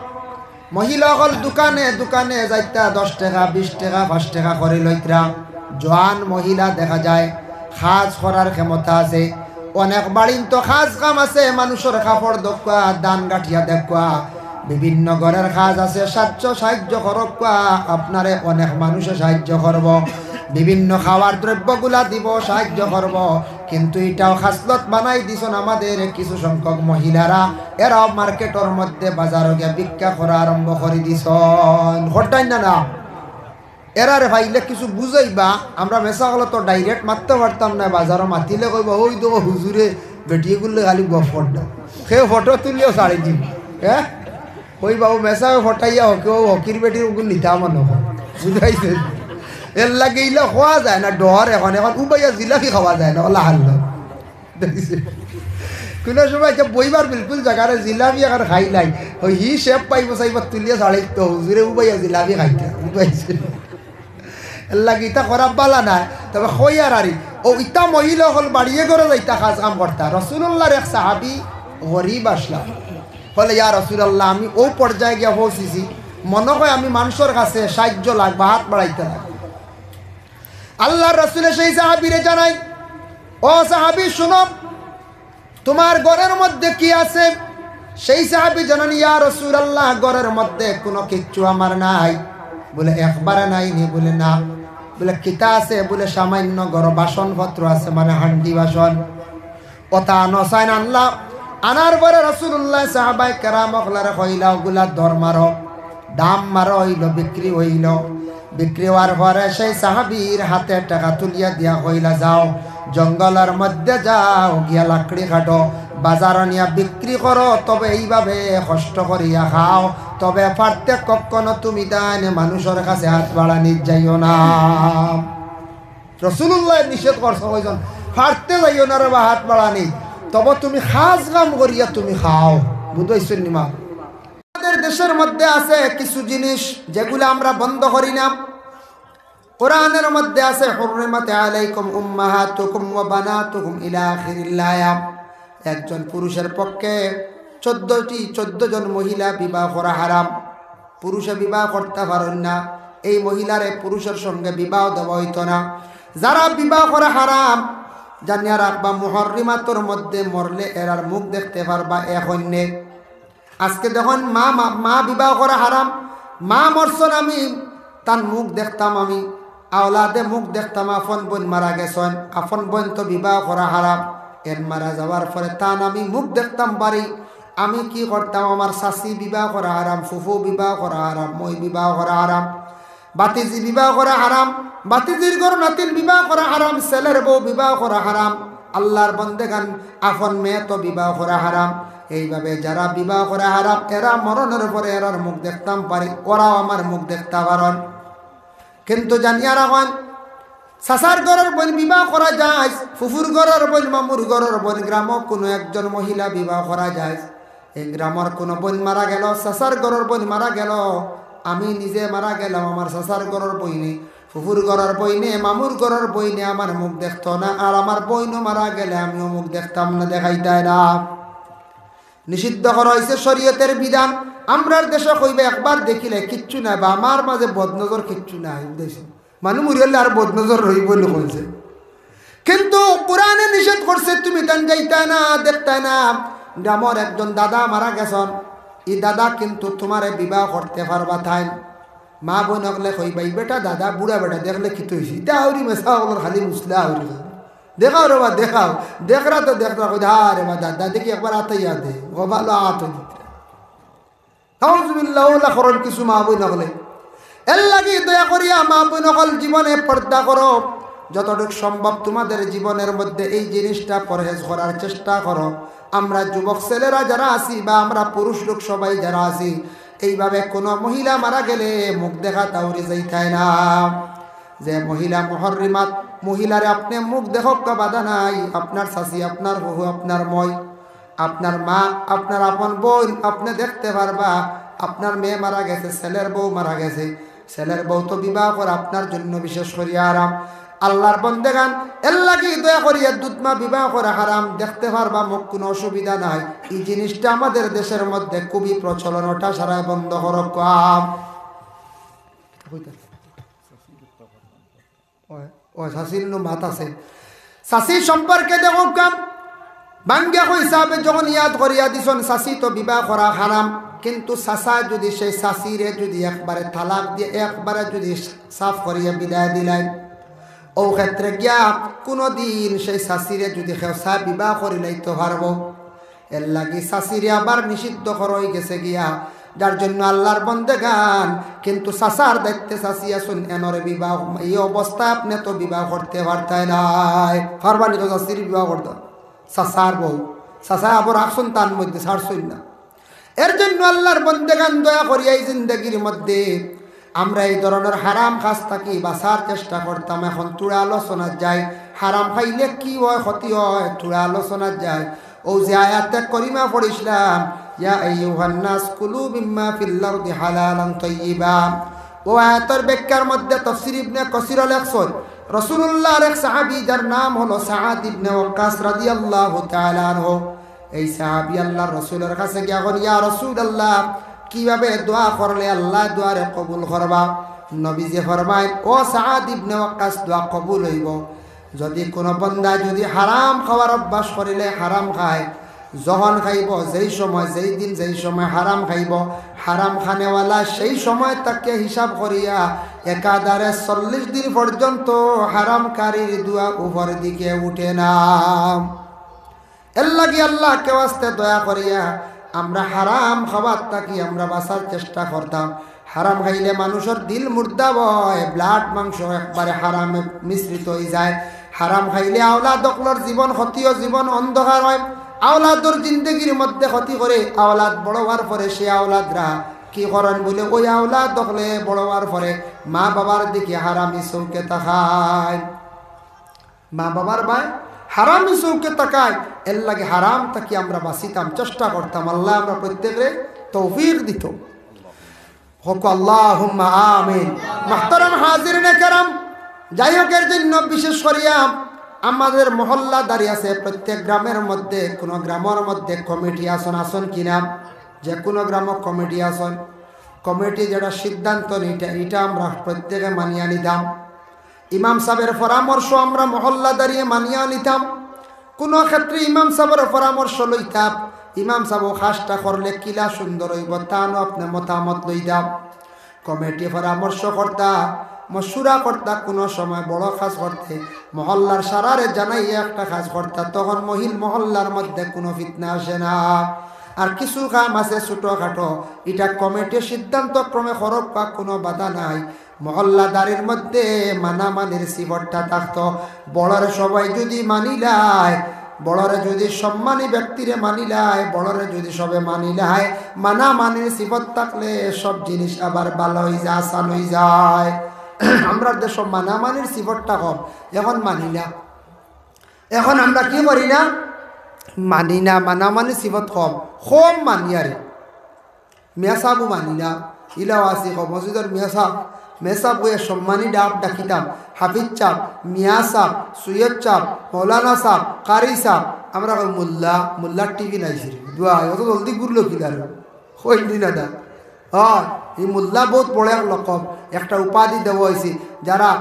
মহিলা অকল দোকানে দোকানে যাইতা, দশ টেকা, বিশ টেকা, পাঁচ টেকা করি লইতরা। জোয়ান মহিলা দেখা যায়, কাজ করার ক্ষমতা আছে, অনেক বাড়িন তো কাজ কাম আছে, মানুষর কাপড় দেখউক্কা, ধান গাঠিয়া দেখউক্কা, বিভিন্ন ঘরর কাজ আছে, সাহায্য সাহায্য করউক্কা, আপনারে অনেক মানুষে সাহায্য করবো, বিভিন্ন খাওয়ার দ্রব্যগুলা দিবো, সাহায্য করবো। কিন্তু ইটাও খাসলত বানাই দিছইন আমাদের কিছু সংখ্যক মহিলারা, এরাও মার্কেটর মধ্যে বাজারো গিয়া ভিক্ষা করা আরম্ভ করি দিছইন। করইন না না? এরারে পাইলে কিছু বুঝাইবা, আমরা মেসাকলে তো direct মাততে পারতাম না, বাজারো মাতিলে কইবা, "ওই দেখো হুজুরে বেটিগুর লগে খালি গফ কররা, কেউ ফটো তুলিয়াও ছাড়ি দিবো।" হ্যাঁ, কইবা, "ও মেসাবে ফটাইয়া হকি, ও হকির বেটির ওগুন নিতা মনে হয়।" বুঝাইছে? এরলাগি ইলা কওয়া যায় না, ডর এখন, এখন উবাইয়া জিলাপি খাওয়া যায় না, ওলা হাল্লা। দেখছি। কুনু সময় একটা বইবার বিলকুল জাগা নাই, জিলাপি এখন খাইলাই। ওই হি শেপ পাইবো, চাইবা তুলিয়া ছাড়ি তো, হুজুরে উবাইয়া জিলাপি খাইতা, উবাইছে। এরলাগি ইতা করা বালা নায়। তবে কইয়ার আরি, ও ইতা মহিলা অকল বাড়িয়ে ঘরো যাইতা কাজ কাম করতা। রাসুলুল্লাহর এক সাহাবী গরিব আছলা। কইলে, "ইয়া রাসুলাল্লাহ, আমি অউ পর্যায়ে গিয়া পৌঁছিছি, মনো কয় আমি মানুষর কাছে সাহায্য লাগবো, হাত বাড়াইতা লাগবো।" আল্লাহর রাসুলে সেই সাহাবীরে জানাইন, "ও সাহাবী, শুনো, তুমার ঘরর মধ্যে কি আছে?" সেই সাহাবী জানাইন, "ইয়া রাসুলাল্লাহ, ঘরর মধ্যে কুনু কিচ্ছু আমার নাই।" বলে, "একবারে নাই নি?" বলে, "না।" বলে, "কিতা আছে?" বলে, "সামান্য ঘরো বাসনপত্র আছে, মানে হান্ডি বাসন।" অতা আনছইন আনলা, আনার পরে রাসূলুল্লাহ সাহাবায়ে কেরাম অকলরে কইলা, "অগুলা দর মারো, দাম মারো অইলো, বিক্রি অইলো।" বিক্রি অওয়ার পরে সেই সাহাবীর হাতে টেকা তুলিয়া দিয়া কইলা, "যাও, জঙ্গলর মধ্যে যাও, গিয়া লাকড়ি কাটো, বাজারো নিয়া বিক্রি করো, তবে এইভাবে কষ্ট করিয়া খাও, তবে পারতে কখনো তুমি তাইন মানুষর কাছে হাত বাড়ানিত যাইও না।" রাসূলুল্লায় নিষেধ করছে, কইছইন, "পারতে যাইও না রে বা হাত বাড়ানিত, তবে তুমি খাস কাম করিয়া তুমি খাও।" বুঝাইছইন নি মা? আমাদের দেশের মধ্যে আছে কিছু জিনিস যেগুলা আমরা বন্ধ করি না। কোরআনের মধ্যে আছে, "হুররিমাত আলাইকুম উম্মাহাতুকুম ওয়া বানাতুকুম" ইলা আখিরিল আয়াত। একজন পুরুষের পক্ষে চোদ্দটি, চোদ্দ জন মহিলা বিবাহ করা হারাম। পুরুষে বিবাহ করতা পারইন না, এই মহিলারে পুরুষের সঙ্গে বিবাহ দেওয়া অইতো না। যারা বিবাহ করা হারাম, জানিয়া রাখবা, মুহররিমাতর মধ্যে মরলে এরার মুখ দেখতে পারবা এক অইন্যে। আজকে দেখইন মা, মা, মা বিবাহ করা হারাম, মা মরছইন আমি, তান মুখ দেখতাম আমি, আওলাদে মুখ দেখতাম, আপন বইন মারা গেছইন, আপন বইন তো বিবাহ করা হারাম, এন মারা যাওয়ার পরে তান আমি মুখ দেখতাম পারি, আমি কি করতাম? আমার চাচি বিবাহ করা হারাম, ফুফু বিবাহ করা হারাম, মই বিবাহ করা হারাম, বাতিজি বিবাহ করা হারাম, বাতিজির ঘর নাতিন বিবাহ করা হারাম, ছেলের বউ বিবাহ করা হারাম, আল্লাহর বন্দেগান আপন মেয়ে তো বিবাহ করা হারাম। এইভাবে যারা বিবাহ করা হারাম, এরা মরণের পরে এরার মুখ দেখতাম পারি, ওরাও আমার মুখ দেখতা পারইন। কিন্তু জানিয়া রাখইন, চাচার ঘরর বইন বিবাহ করা যায়, ফুফুর ঘরর বইন, মামুর ঘরর বইন, গ্রামো কুনু একজন মহিলা বিবাহ করা যায়। এই গ্রামর কুনু বইন মারা গেল, চাচার ঘরর বইন মারা গেল, আমি নিজে মারা গেলাম, আমার চাচার ঘরর বইনে, ফুফুর ঘরর বইনে, মামুর ঘরর বইনে আমার মুখ দেখতো না, আর আমার বইনও মারা গেলে আমিও মুখ দেখতাম না, দেখাইতায় না। নিষিদ্ধ করা অইছে শরীয়তের বিধান। আমরার দেশে কইবা একবার দেখিলে কিচ্ছু নাই, বা আমার মাঝে বদনজর কিচ্ছু নাই, বুঝাইছে? মানুষ মরিয়ালে আর বদনজর রইবো নি কইছে। কিন্তু কোরআনে নিষেধ করছে, তুমি তান যাইতায় না, দেখতায় না। গ্রামর একজন দাদা মারা গেছইন, ই দাদা কিন্তু তুমারে বিবাহ করতে পারবা তাইন। মা বইন অকলে কইবা, "ই বেটা দাদা, বুড়া বেটা, দেখলে কিতা অইছে? ইতা আউরি মেসা অকলর খালি মুসলা আউরি খালি। দেখাও রে বা, দেখাও।" দেখরা তো দেখরা, কই, "হা রে বা দাদা, দেখি একবার আতাইয়া দে, ও ভালা আত দিতরা।" নাউজুবিল্লাহ, অলা করইন কিছু মা বইন অকলে। এর লাগি দয়া করিয়া মা বইন অকল জীবনে পর্দা করো। যতটুক সম্ভব তোমাদের জীবনের মধ্যে এই জিনিসটা পরহেজ করার চেষ্টা করো। আমরা যুবক ছেলেরা যারা আছি বা আমরা পুরুষ লোক সবাই যারা আছি, এইভাবে কোনো মহিলা মারা গেলে মুখ দেখাত আউরি যাইতায় না। যে মহিলা মুহররিমাত, মহিলারে আপনে মুখ দেখউক্কা বাধা নাই, আপনার চাচি, আপনার ফুফু, আপনার মই, আপনার মা, আপনার আপন বইন, আপনে দেখতে পারবা, আপনার মেয়ে মারা গেছে, ছেলের বউ মারা গেছে, ছেলের বউ তো বিবাহ করা আপনার জন্য বিশেষ করিয়া হারাম। আল্লাহর বন্দেগান, এর লাগি দয়া করিয়া দুধ মা বিবাহ করা হারাম, দেখতে পারবা মুখ, কুনু অসুবিধা নাই। ই জিনিসটা আমাদের দেশের মধ্যে খুবই প্রচলন, ওটা সারায় বন্ধ করউক্কা। ওই, ওই, চাচির নু মাত আছে। চাচি সম্পর্কে দেখউক্কা, ভাঙ্গিয়া কই সাবে যখন ইয়াদ করিয়া দিছইন, চাচি তো বিবাহ করা হারাম, কিন্তু চাচা যুদি সেই চাচিরে যুদি একবারে তালাক দিয়া একবারে যুদি সাফ করিয়া বিদায় দিলাইন, অউ ক্ষেত্রে গিয়া কুনুদিন সেই চাচিরে যুদি কেউ চায় বিবাহ করিলাইতো পারবো। এর লাগি চাচিরে আবার নিষিদ্ধ করা অইগেছে গিয়া, যার জন্য আল্লাহর বন্দেগান, কিন্তু চাচার দায়িত্বে চাচি আছইন, এনরে বিবাহ, ই অবস্থায় আপনে তো বিবাহ করতে পারতায় নায়। পারবা নি তো চাচিরে বিবাহ করতা? চাচার বউ, চাচায় আবার রাখছইন তান মধ্যে, ছাড়ছইন না। এর জন্য আল্লাহর বন্দেগান, দয়া করিয়া ই জিন্দেগির মধ্যে আমরা এই ধরনের হারাম কাজ থাকি বাঁচার চেষ্টা করতাম। এখন থুড়া আলোচনাত যাই, হারাম খাইলে কি অয়, ক্ষতি অয়, থুড়া আলোচনাত যাই। অউ যে আয়াতে করিমা পড়ছিলাম, "ইয়া আইয়ুহান নাস কুলু মিম্মা ফিল আরদি হালালান তাইয়িবা।" অউ আয়াতর ব্যাখ্যার মধ্যে তফসির ইবনে কাসিরো লেখছইন, রাসূলুল্লাহর এক সাহাবী যার নাম হলো সাআদ ইবনে ওয়াক্কাস রাদিয়াল্লাহু তাআলা আনহু, এই সাহাবী আল্লাহর রাসূলর কাছে গিয়া কইন, "ইয়া রাসূলুল্লাহ, কিভাবে দোয়া করলে আল্লায় দোয়ারে কবুল করবা?" নবীজি ফরমাইন, "ও সাআদ ইবনে ওয়াক্কাস, দোয়া কবুল অইবো। যুদি কুনু বন্দায় যুদি হারাম খাওয়ার অভ্যাস করিলে হারাম খায়, যখন খাইবো, যেই সময়, যেই দিন, যেই সময় হারাম খাইবো, হারাম খানেওয়ালা সেই সময় তাকে হিসাব করিয়া একাধারে চল্লিশ দিন পর্যন্ত হারামকারীর দোয়া উপর দিকে উঠে না।" এর লাগি আল্লাহকে ওয়াস্তে দয়া করিয়া আমরা হারাম খাবার থাকি আমরা বাঁচার চেষ্টা করতাম। হারাম খাইলে মানুষর দিল মুর্দা অয়, ব্লাড মাংস একবারে হারামে মিশ্রিত অইযায়। হারাম খাইলে আওলাদ অকলর জীবন ক্ষতি অয়, জীবন অন্ধকার অয়। আওলাদর জিন্দেগির মধ্যে ক্ষতি করে, আওলাদ বড় অওয়ার পরে সে আওলাদরা কি করইন বুলে, ওই আওলাদ অকলে বড় অওয়ার পরে মা বাবার দিকে হারামি চউখে তাকায়। মা বাবার বায় হারামি চউখে তাকায়। এর লাগি হারাম থাকি আমরা বাঁচিতাম, চেষ্টা করতাম। আল্লায় আমরা প্রত্যেকরে তৌফিক দিতো। হক আল্লাহুম্মা আমিন। মুহতারাম হাজিরিনে কেরাম, যাই হোক, এর জন্য বিশেষ করিয়া আমাদের মহল্লাদারি আছে, প্রত্যেক গ্রামের মধ্যে, কোনো গ্রামর মধ্যে কমিটি আছইন, আছইন কিনা, যে কোনো গ্রামো কমিটি আছইন, কমিটি যেটা সিদ্ধান্ত নিতা, ইটা আমরা প্রত্যেকে মানিয়া নিতাম। ইমাম সাবর পরামর্শ আমরা মহল্লাদারিয়ে মানিয়া নিতাম। কোনো ক্ষেত্রে ইমাম সাবর পরামর্শ লইতাম, ইমাম সাব অউ কাজটা করলে কিলা সুন্দর অইবো, তানও আপনে মতামত লইতাম। কমিটি পরামর্শ করতা, মশুরা করতা, কোনো সময় বড় কাজ করতে মহল্লার সারারে জানাইয়া একটা কাজ করতা, তখন মহিল মহল্লার মধ্যে কোনো ফিতনা আসে না। আর কিছু কাম আছে ছোটখাটো, ইটা কমিটির সিদ্ধান্ত ক্রমে করউক্কা, কোনো বাধা নাই। মহল্লাদারির মধ্যে মানামানির সিফতটা থাকতো। বড়রে সবাই যুদি মানিলায়, বড়রে যুদি সম্মানী ব্যক্তিরে মানিলায়, বড়রে যুদি সবে মানিলায়, মানামানির সিফত থাকলে সব জিনিস আবার ভালা অইযায়, আসান অইযায়। আমরার দেশো মানামানির সিফতটা কম, এখন মানি না। এখন আমরা কি করি না? মানি না, মানামানির সিফত কম, কম মানি। আরে মিয়া সাবও মানি না, ইলাও আছি কম। মসজিদর মিয়া সাব, মিয়া সাব অইয়া সম্মানী ডাক ডাকিতাম, হাফিজ সাব, মিয়া সাব, সৈয়দ সাব, মৌলানা সাব, কারি সাব, আমরা কই মোল্লা, মোল্লার টিফিন আইছে রে। দোয়া, অত জলদি ঘুরলো কিলা রে? কইলি না দা। অয়, ই মোল্লা বউত বড় এক লকব, একটা উপাধি দেওয়া অইছে। যারা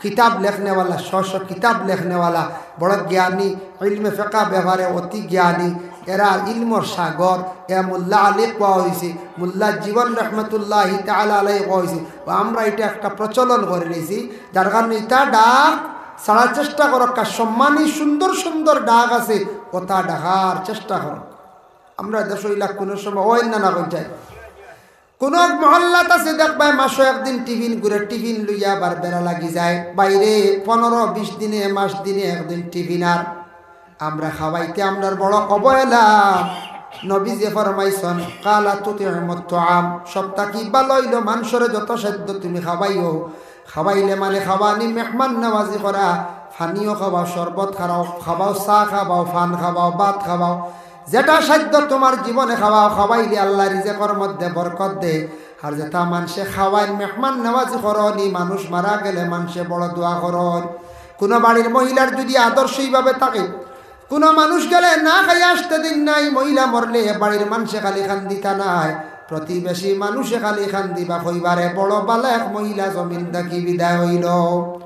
কিতাব লেখনেওয়ালা, শ শ কিতাব লেখনেওয়ালা, বড় জ্ঞানী, ইলমে ফেকা ব্যাপারে অতি জ্ঞানী, এরা ইলমর সাগর, এ মোল্লা আলী কওয়া অইছে, মোল্লা জীবন রহমতুল্লাহি তাআলা আলাইহি কওয়া অইছে। অউ আমরা ইটা একটা প্রচলন করি নিছি, যার কারণে ইতা ডাক ছাড়ার চেষ্টা করউক্কা, সম্মানী সুন্দর সুন্দর ডাক আছে, অতা ডাকার চেষ্টা করউক্কা। আমরার দেশো ইলা কুনু সময় অয় না, না অইযায়। কুনু এক মহল্লাত আছে দেখবায়, মাসো একদিন টিফিন ঘুরে, টিফিন লইয়া আবার বেড়া লাগি যায় বাইরে, পনরো বিশ দিনে, মাস দিনে একদিন টিফিন। আর আমরা খাওয়াইতে আমরার বড় অবহেলা। নবীজিয়ে ফরমাইছইন, "কালা তুতিমুত তাআম", সব থাকি ভালা অইলো মানষরে যত সাধ্য তুমি খাওয়াইও। খাওয়াইলে মানে খাওয়ানি, মেহমান নওয়াজি করা, পানিও খাওয়াও, শরবত খাওয়াও, খাওয়াও, চা খাওয়াও, পান খাওয়াও, ভাত খাওয়াও, যেটা সাধ্য তুমার জীবনে খাওয়াও। খাওয়াইলে আল্লায় রিজেকর মধ্যে বরকত দে। আর যেটা মানষে খাওয়াইন, মেহমান নওয়াজি করইন, মানুষ মারা গেলে মানষে বড় দোয়া করইন। কুনু বাড়ির মহিলার যুদি আদর্শ ইভাবে থাকে, কুনু মানুষ গেলে না খাইয়া আসতে দিন নাই, মহিলা মরলে বাড়ির মানষে খালি কান্দিতা নায়, প্রতিবেশী মানষে খালি কান্দিবা, কইবা রে বড় ভালা এক মহিলা জমিন থাকি বিদায় অইলো।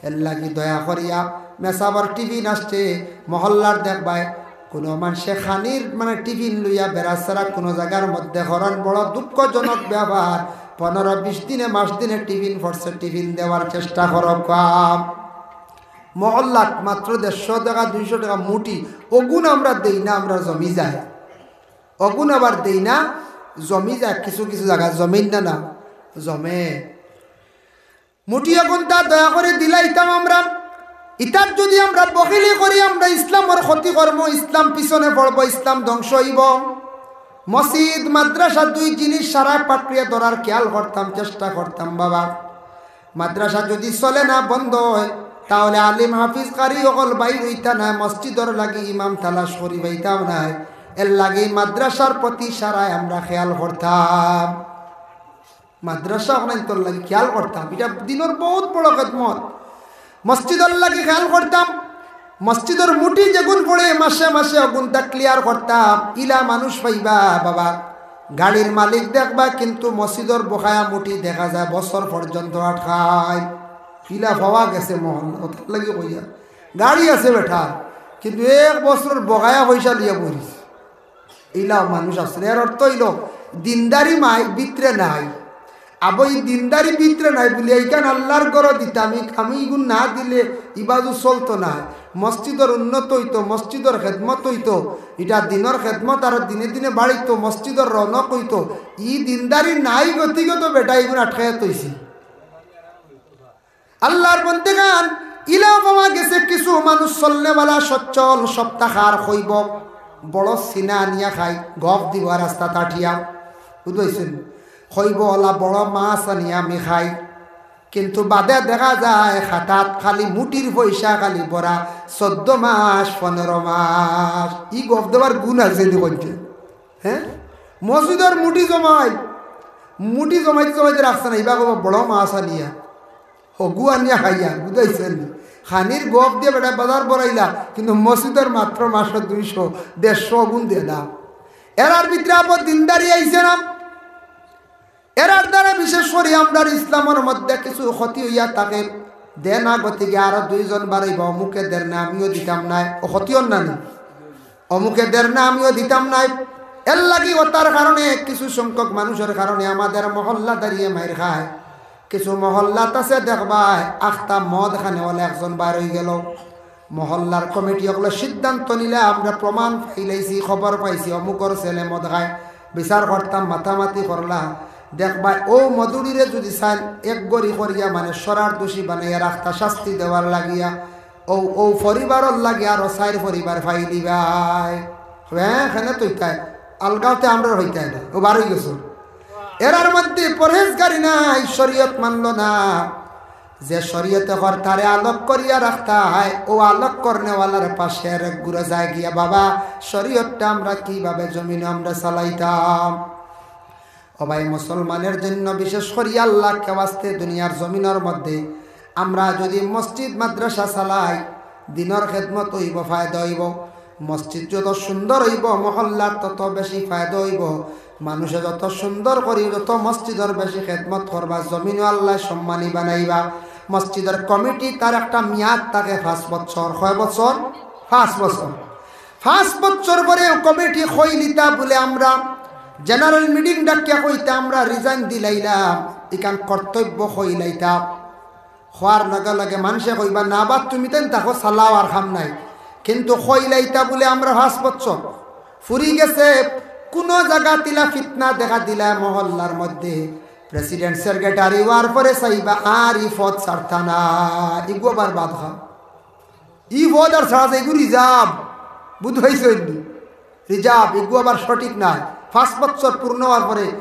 এর লাগি দয়া করিয়া মেসাবর টিফিন আসছে, মহল্লার দেখবায় কুনু মানষে খানির মানে টিফিন লইয়া বেড়াছেড়া কুনু জাগার মধ্যে করইন, বড় দুঃখজনক ব্যাপার। পনরো বিশ দিনে মাস দিনে টিফিন পড়ছে, টিফিন দেওয়ার চেষ্টা করউক্কা। মহল্লাত মাত্র দেড়শো টেকা, দুইশো টেকা মুঠি, অগুন আমরা দেই না, আমরা জমি যায়। অগুন আবার দেই না, জমি যায়, কিছু কিছু জাগাত জমিন না, না, জমে। মুঠি অগুনতা দয়া করি দিলাইতাম আমরা। ইতাত যুদি আমরা বখিলি করি, আমরা ইসলামর ক্ষতি করমু, ইসলাম পিছনে পড়বো, ইসলাম ধ্বংস অইবো। মসজিদ, মাদ্রাসা দুই জিনিস সারা পাকড়িয়া ধরার খেয়াল করতাম, চেষ্টা করতাম বাবা। মাদ্রাসা যুদি চলে না, বন্ধ অয়, তাহলে আলিম হাফিজ কারি অকল বাইর অইতা নায়, মসজিদর লাগি ইমাম তালাশ করি পাইতাম নায়। এর লাগি মাদ্রাসার প্রতি সারায় আমরা খেয়াল করতাম। মাদ্রাসা অকলাইন্তর লাগি খেয়াল করতাম, ইটা দিনর বউত বড় খেদমত। মসজিদর লাগি খেয়াল করতাম, মসজিদর মুঠি যেগুন পড়ে মাসে মাসে অগুনতা clear করতাম। ইলা মানুষ পাইবা বাবা, গাড়ির মালিক দেখবা, কিন্তু মসজিদর বকায়া মুঠি দেখা যায় বছর পর্যন্ত আটকায়। ইলা পাওয়া গেছে মহল্লা, অতার লাগি কইয়ার। গাড়ি আছে বেটার, কিন্তু এক বছরর বকায়া পয়সা লইয়া বইছে। ইলাও মানুষ আছে। এর অর্থ অইলো, দিনদারি মাই ভিতরে নাই। আবো ই দিনদারি ভিতরে নাই বুলিয়া ইখান আল্লার ঘরো দিতাম, ই-, আমি ইগুন না দিলে ই বাজু চলতো নায়। মসজিদর উন্নত অইতো, মসজিদর খেদমত অইতো, ইটা দিনর খেদমত আরো দিনে দিনে বাড়িতো, মসজিদর রৌনক অইতো। ই দিনদারি নাই গতিকে তো বেটা ইগুন আটকাইয়া থইছি। আল্লার বন্দেগান, ইলা পাওয়া গেছে কিছু মানুষ চলনেওয়ালা, সচ্ছল, সপ্তাহার কইবো, বড় সিনা আনিয়া খাই, গফ দিবো রাস্তাত আটিয়া, বুঝছইন? কইবো, "অলা বড় মাছ আনিয়া আমি খাই।" কিন্তু বাদে দেখা যায় খাতাত খালি মুটির পয়সা খালি ভরা, চৌদ্দ মাস, পনেরো মাস। ই গফ দেওয়ার গুণ আছে নি কইতে? হ্যাঁ, মসজিদর মুটি জমাই, মুটি জমাইতে জমাইতে রাখছে না, ইবা কইবো, "বড় মাছ আনিয়া।" হগু আনিয়া খাইয়া, বুঝছইন নি? খানির গফ দিয়া বেটা বাজার বড়াইলা, কিন্তু মসজিদর মাত্র মাসো দুইশো, দেড়শো গুণ দেনা। এরার ভিতরে আবার দিনদারি আইছে না। এরার দ্বারা বিশেষ করি আমরার ইসলামর মধ্যে কিছু ক্ষতি অইয়া থাকে। দেনা গতিকে আরো দুইজন বাড়াইবা, অমুকে দের না, আমিও দিতাম নায়, ও ক্ষতি অর না নি? অমুকে দের না, আমিও দিতাম নায়। এর লাগি অতার কারণে, কিছু সংখ্যক মানুষর কারণে আমাদের মহল্লাদারিয়ে মাইর খায়। কিছু মহল্লাত আছে দেখবায়, আখতা মদ খানেওয়ালা একজন বার অইগেলো। মহল্লার কমিটি অকলে সিদ্ধান্ত নিলা, আমরা প্রমাণ পাইলাইছি, খবর পাইছি, অমুকর ছেলে মদ খায়, বিচার করতাম, মাতামাতি করলা। দেখবায়, অউ মদুড়িরে যুদি চাইন এক গড়ি করিয়া, মানে, সরার দোষী বানাইয়া রাখতা শাস্তি দেওয়ার লাগিয়া, অউ, অউ পরিবারর লাগি আরো চাইর পরিবার পাইলিবায়। হ্যাঁ, কেনে তো ইতায়? আলগাওতে আমরার অইতায় না, অউ বার অইগেছে। এরার মধ্যে পরহেজগারি নাই, শরীয়ত মানলো না। যে শরীয়তে কর তারে আলোক করিয়া রাখতায়, অউ আলোক করনেওয়ালার পাশে আরেক গুরু যায় গিয়া, "বাবা, শরীয়তটা আমরা কিভাবে জমিনো আমরা চালাইতাম?" ও ভাই, মুসলমানের জন্য, বিশেষ করি আল্লাহকে ওয়াস্তে দুনিয়ার জমিনর মধ্যে আমরা যুদি মসজিদ মাদ্রাসা চালাই, দিনর খেদমত অইবো, ফায়দা অইবো। মসজিদ যত সুন্দর অইবো, মহল্লার তত বেশি ফায়দা অইবো। মানুষে যত সুন্দর করি, যত মসজিদর বেশি খেদমত করবা, জমিনও আল্লাহ সম্মানী বানাইবা। মসজিদর কমিটি তার একটা মেয়াদ থাকে পাঁচ বছর। কয় বছর? পাঁচ বছর। পাঁচ বছর পরে কমিটি কইলিতা বুলে আমরা জেনারেল মিটিং ডাকিয়া কইতা আমরা রিজাইন দিলাইলাম, ইখান কর্তব্য কইলাইতা। কওয়ার লগে লগে মানষে কইবা, "না বা তুমি তাইন থাকো, চালাও, আর কাম নাই।" কিন্তু কইলাইতা বুলে আমরা পাঁচ বছর ফুরি গেছে, কুনু জাগাত ইলা ফিতনা দেখা দিলা মহল্লার মধ্যে, প্রেসিডেন্ট সেক্রেটারি অওয়ার পরে চাইবা আর ই পদ ছাড়তা না, ইগু আবার বাদ খাও। ই পদ আর ছাড়া যায়, ইগু রিজার্ভ, বুঝ পাইছইন নি? রিজার্ভ, ইগু আবার সঠিক নায়। পাঁচ বছর পূর্ণ অওয়ার পরে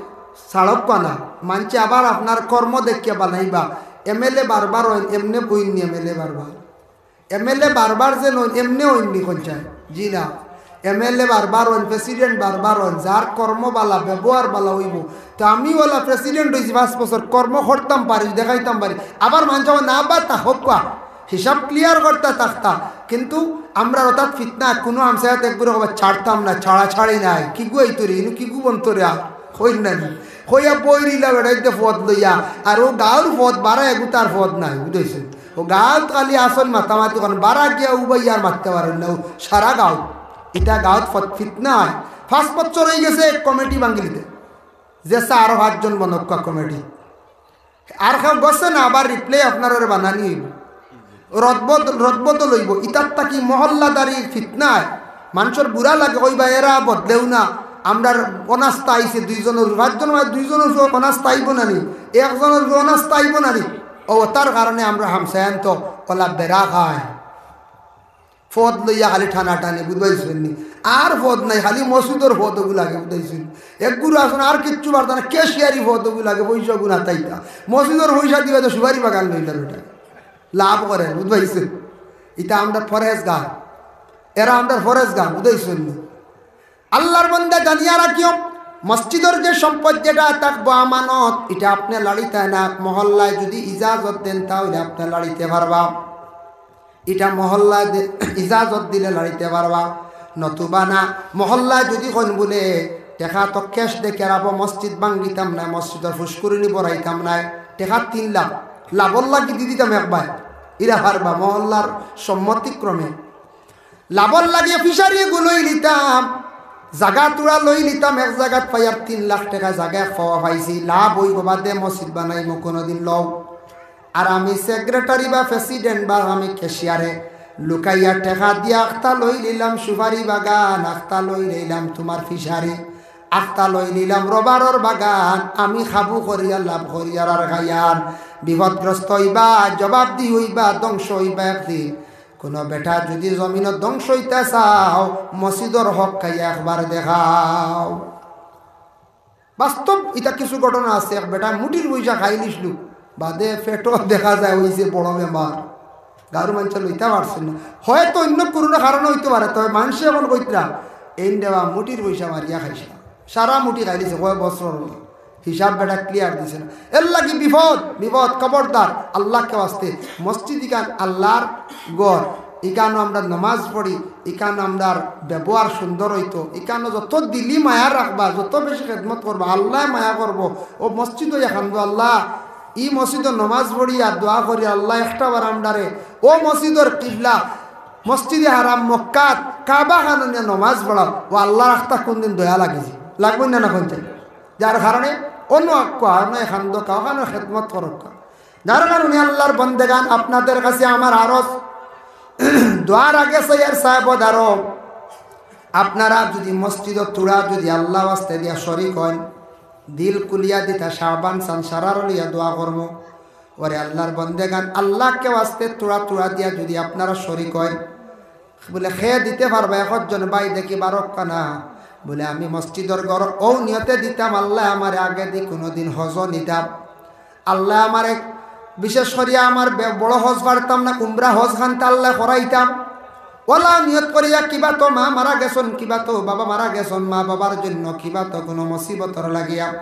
ছাড়উক্কা না, মানষে আবার আপনার কর্ম দেখিয়া বানাইবা। এমএলএ বারবার অইন, এমনে অইন নি এমএলএ বারবার। এমএলএ বারবার যে অইন, এমনে অইন নি কইন চাই? জি না। এমএলএ বারবার অইন, প্রেসিডেন্ট বারবার অইন, যার কর্ম বালা, ব্যবহার বালা অইবো। তো আমি অলা প্রেসিডেন্ট অইছি পাঁচ বছর, কর্ম করতাম পারি, দেখাইতাম পারি, আবার মানষে কয়, "না বা তা হউক্কা।" হিসাব ক্লিয়ার করতা থাকতা। কিন্তু আমরার অতাত ফিতনা, কুনু হামসায়াত এক গুরে কইবা, "ছাড়তাম না, ছাড়াছাড়ি নাই।" কিগু অইতো রে, ইনো কিগু বনতো রে, আর কইর না নি। কইয়া বইরিলা বেড়াইতে পদ লইয়া, আর অউ গাউর পদ বারা এগুতার পদ নাই, বুঝছইন? অউ গাউত খালি আছইন মাতামাতি করইন, বারা গিয়া উবাইয়া আর মাততে পারইন না, অউ সারা গাউত। ইটা গাউত ফত-, ফিতনা অয়। পাঁচ বছর অইগেছে এক কমিটি ভাঙ্গিলিতে। যে চার পাঁচজন বনউক্কা কমিটি। আর কেউ গছে না, আবার রিপ্লে আপনারারে বানানি অইবো। রদবদ-, রদবদল অইবো। ইতার থাকি মহল্লাদারির ফিতনায় মানষর বুরা লাগে, কইবা, "এরা বদলেও না, আমরার অনাস্থা আইছে দুইজনর, পাঁচজনর মাঝে দুইজনর উপরে অনাস্থা আইবো না নি, একজনর উপরে অনাস্থা আইবো না নি।" অউ অতার কারণে আমরা হামসায়ান্ত অলা বেড়া খায়। পদ লইয়া খালি টানাটানি, বুঝ পাইছইন নি? আর পদ নাই, খালি মসজিদর পদ অগু লাগে, বুঝ পাইছইন নি? এক গুরু আছইন, আর কিচ্ছু পারতা না, ক্যাশিয়ারি পদ অগু লাগে, পয়সা অগু না তাইতা। মসজিদর পয়সা দিবা তো সুপারি বাগান লইলা বেটা। লাভ করে, বুঝ পাইছইন? ইতা আমরার পরহেজগার, এরা আমরার পরহেজগার, বুঝ পাইছইন নি? আল্লার বান্দা জানিয়া রাখিও, মসজিদর যে সম্পদ যেটা থাকবো আমানত, ইটা আপনে লাড়িতা না, মহল্লায় যুদি ইজাজত দেন তাইলে আপনে লাড়িতে পারবা। ইটা মহল্লায় দে-, ইজাজত দিলে লাড়িতে পারবা, নতুবা না। মহল্লায় যুদি কইন বুলে, "টেকা তো ক্যাশ দেখিয়া রাখবো, মসজিদ ভাঙ্গিতাম নায়, মসজিদর ফুসকুরিনি বড়াইতাম নায়, টেকা তিন লাখ লাভর লাগি দি দিতাম একবার", ইরা পারবা মহল্লার সম্মতিক্রমে। লাভর লাগি ফিশারি গুলোই নিতাম, জাগা তুড়া লই লিতাম, এক জাগাত পাইয়ার তিন লাখ টেকা জাগা এক পাওয়া পাইছি, লাভ অইবো বাদে মসজিদ বানাইমু কুনুদিন লও। আর আমি সেক্রেটারি বা প্রেসিডেন্ট বা আমি ক্যাশিয়ারে লুকাইয়া টেকা দিয়া আখতা লই লিলাম সুপারি বাগান, আখতা লই লিলাম তুমার ফিশারি, আখতা লই লিলাম রবারর বাগান, আমি খাবু করিয়ার লাভ করিয়ার আর খাইয়ার। বিপদগ্রস্ত অইবা, জবাবদি অইবা, ধ্বংস অইবা একদিন। কুনু বেটা যুদি জমিনো ধ্বংস অইতা চাও, মসজিদর হক খাইয়া একবার দেখাও। বাস্তব ইতা কিছু ঘটনা আছে। এক বেটা মুটির পয়সা খাইলিছলু, বাদে পেটো দেখা যায় অইছে বড় বেমার, গাউর মানষে লইতা পারছইন না। হয়তো অইন্য কুনু কারণে অইতো পারে, তবে মানষে অখন কইতরা, "এইন দেবা মুটির পয়সা মারিয়া খাইছলা, সারা মুটি খাইলিছে কয় বছর অইলো।" হিসাব বেটা ক্লিয়ার দিছে না। এরলাগি বিপদ, বিপদ, খবরদার, আল্লাহকে ওয়াস্তে। মসজিদ ইখান আল্লাহর ঘর, ইখানো আমরা নমাজ পড়ি, ইখানো আমরার ব্যবহার সুন্দর অইতো, ইখানো যত দিলি মায়া রাখবা, যত বেশি খেদমত করবা, আল্লায় মায়া করবো। অউ মসজিদো ইয়া কান্দো, আল্লাহ, ই মসজিদো নমাজ পড়ি আর দোয়া করি, আল্লাহ একটা বার আমরারে অউ মসজিদর কিবলা, মসজিদে হারাম মক্কাত কাবা খানো নিয়া নমাজ পড়াও, অউ আল্লাহর আখতা কুনদিন দয়া লাগিছে, লাগবো না, না কুনদিন? যার কারণে অন্য আক্কা, অন্য এখান দোকা, ওখানো খেদমত করউক্কা। যার কারণে আল্লাহর বন্দেগান, আপনাদের কাছে আমার আরজ, দোয়ার আগে সৈয়দ সাহেব ও দারো, আপনারা যুদি মসজিদো তুড়া যুদি আল্লাহ ওয়াস্তে দিয়া শরিক অইন, দিল খুলিয়া দিতা শাহবান সান সারার লিয়া দোয়া করমু। ওরে আল্লাহর বন্দেগান, আল্লাহকে ওয়াস্তে তুড়া তুড়া দিয়া যুদি আপনারা শরিক অইন, বুলে, "কে দিতে পারবা?" একজন ভাই দেখি বারক্কা না। বুলে, "আমি মসজিদর ঘর অউ নিয়তে দিতাম, আল্লায় আমারে আগেদি কুনুদিন হজো নিতাম, আল্লায় আমারে, বিশেষ করিয়া আমার বে-, বড় হজ পারতাম না, উমরা হজ খানতা আল্লায় করাইতাম। অলা নিয়ত করিয়া কিবা তো মা মারা গেছইন, কিবা তো বাবা মারা গেছইন, মা বাবার জন্য কিবা তো কুনু মুসিবতর লাগিয়া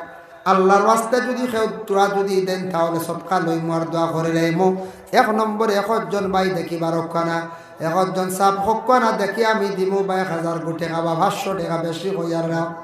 আল্লাহর ওয়াস্তে যুদি কেউ তুড়া যুদি দেইন, তাহলে সদকা লইমু আর দোয়া করি লাইমু।" এক নম্বরে একজন ভাই দেখি বারক্কা না, একজন সাব কউক্কা না, দেখি আমি দিমু বা এক হাজার গু টেকা বা পাঁচশো টেকা, বেশি কইয়ার না।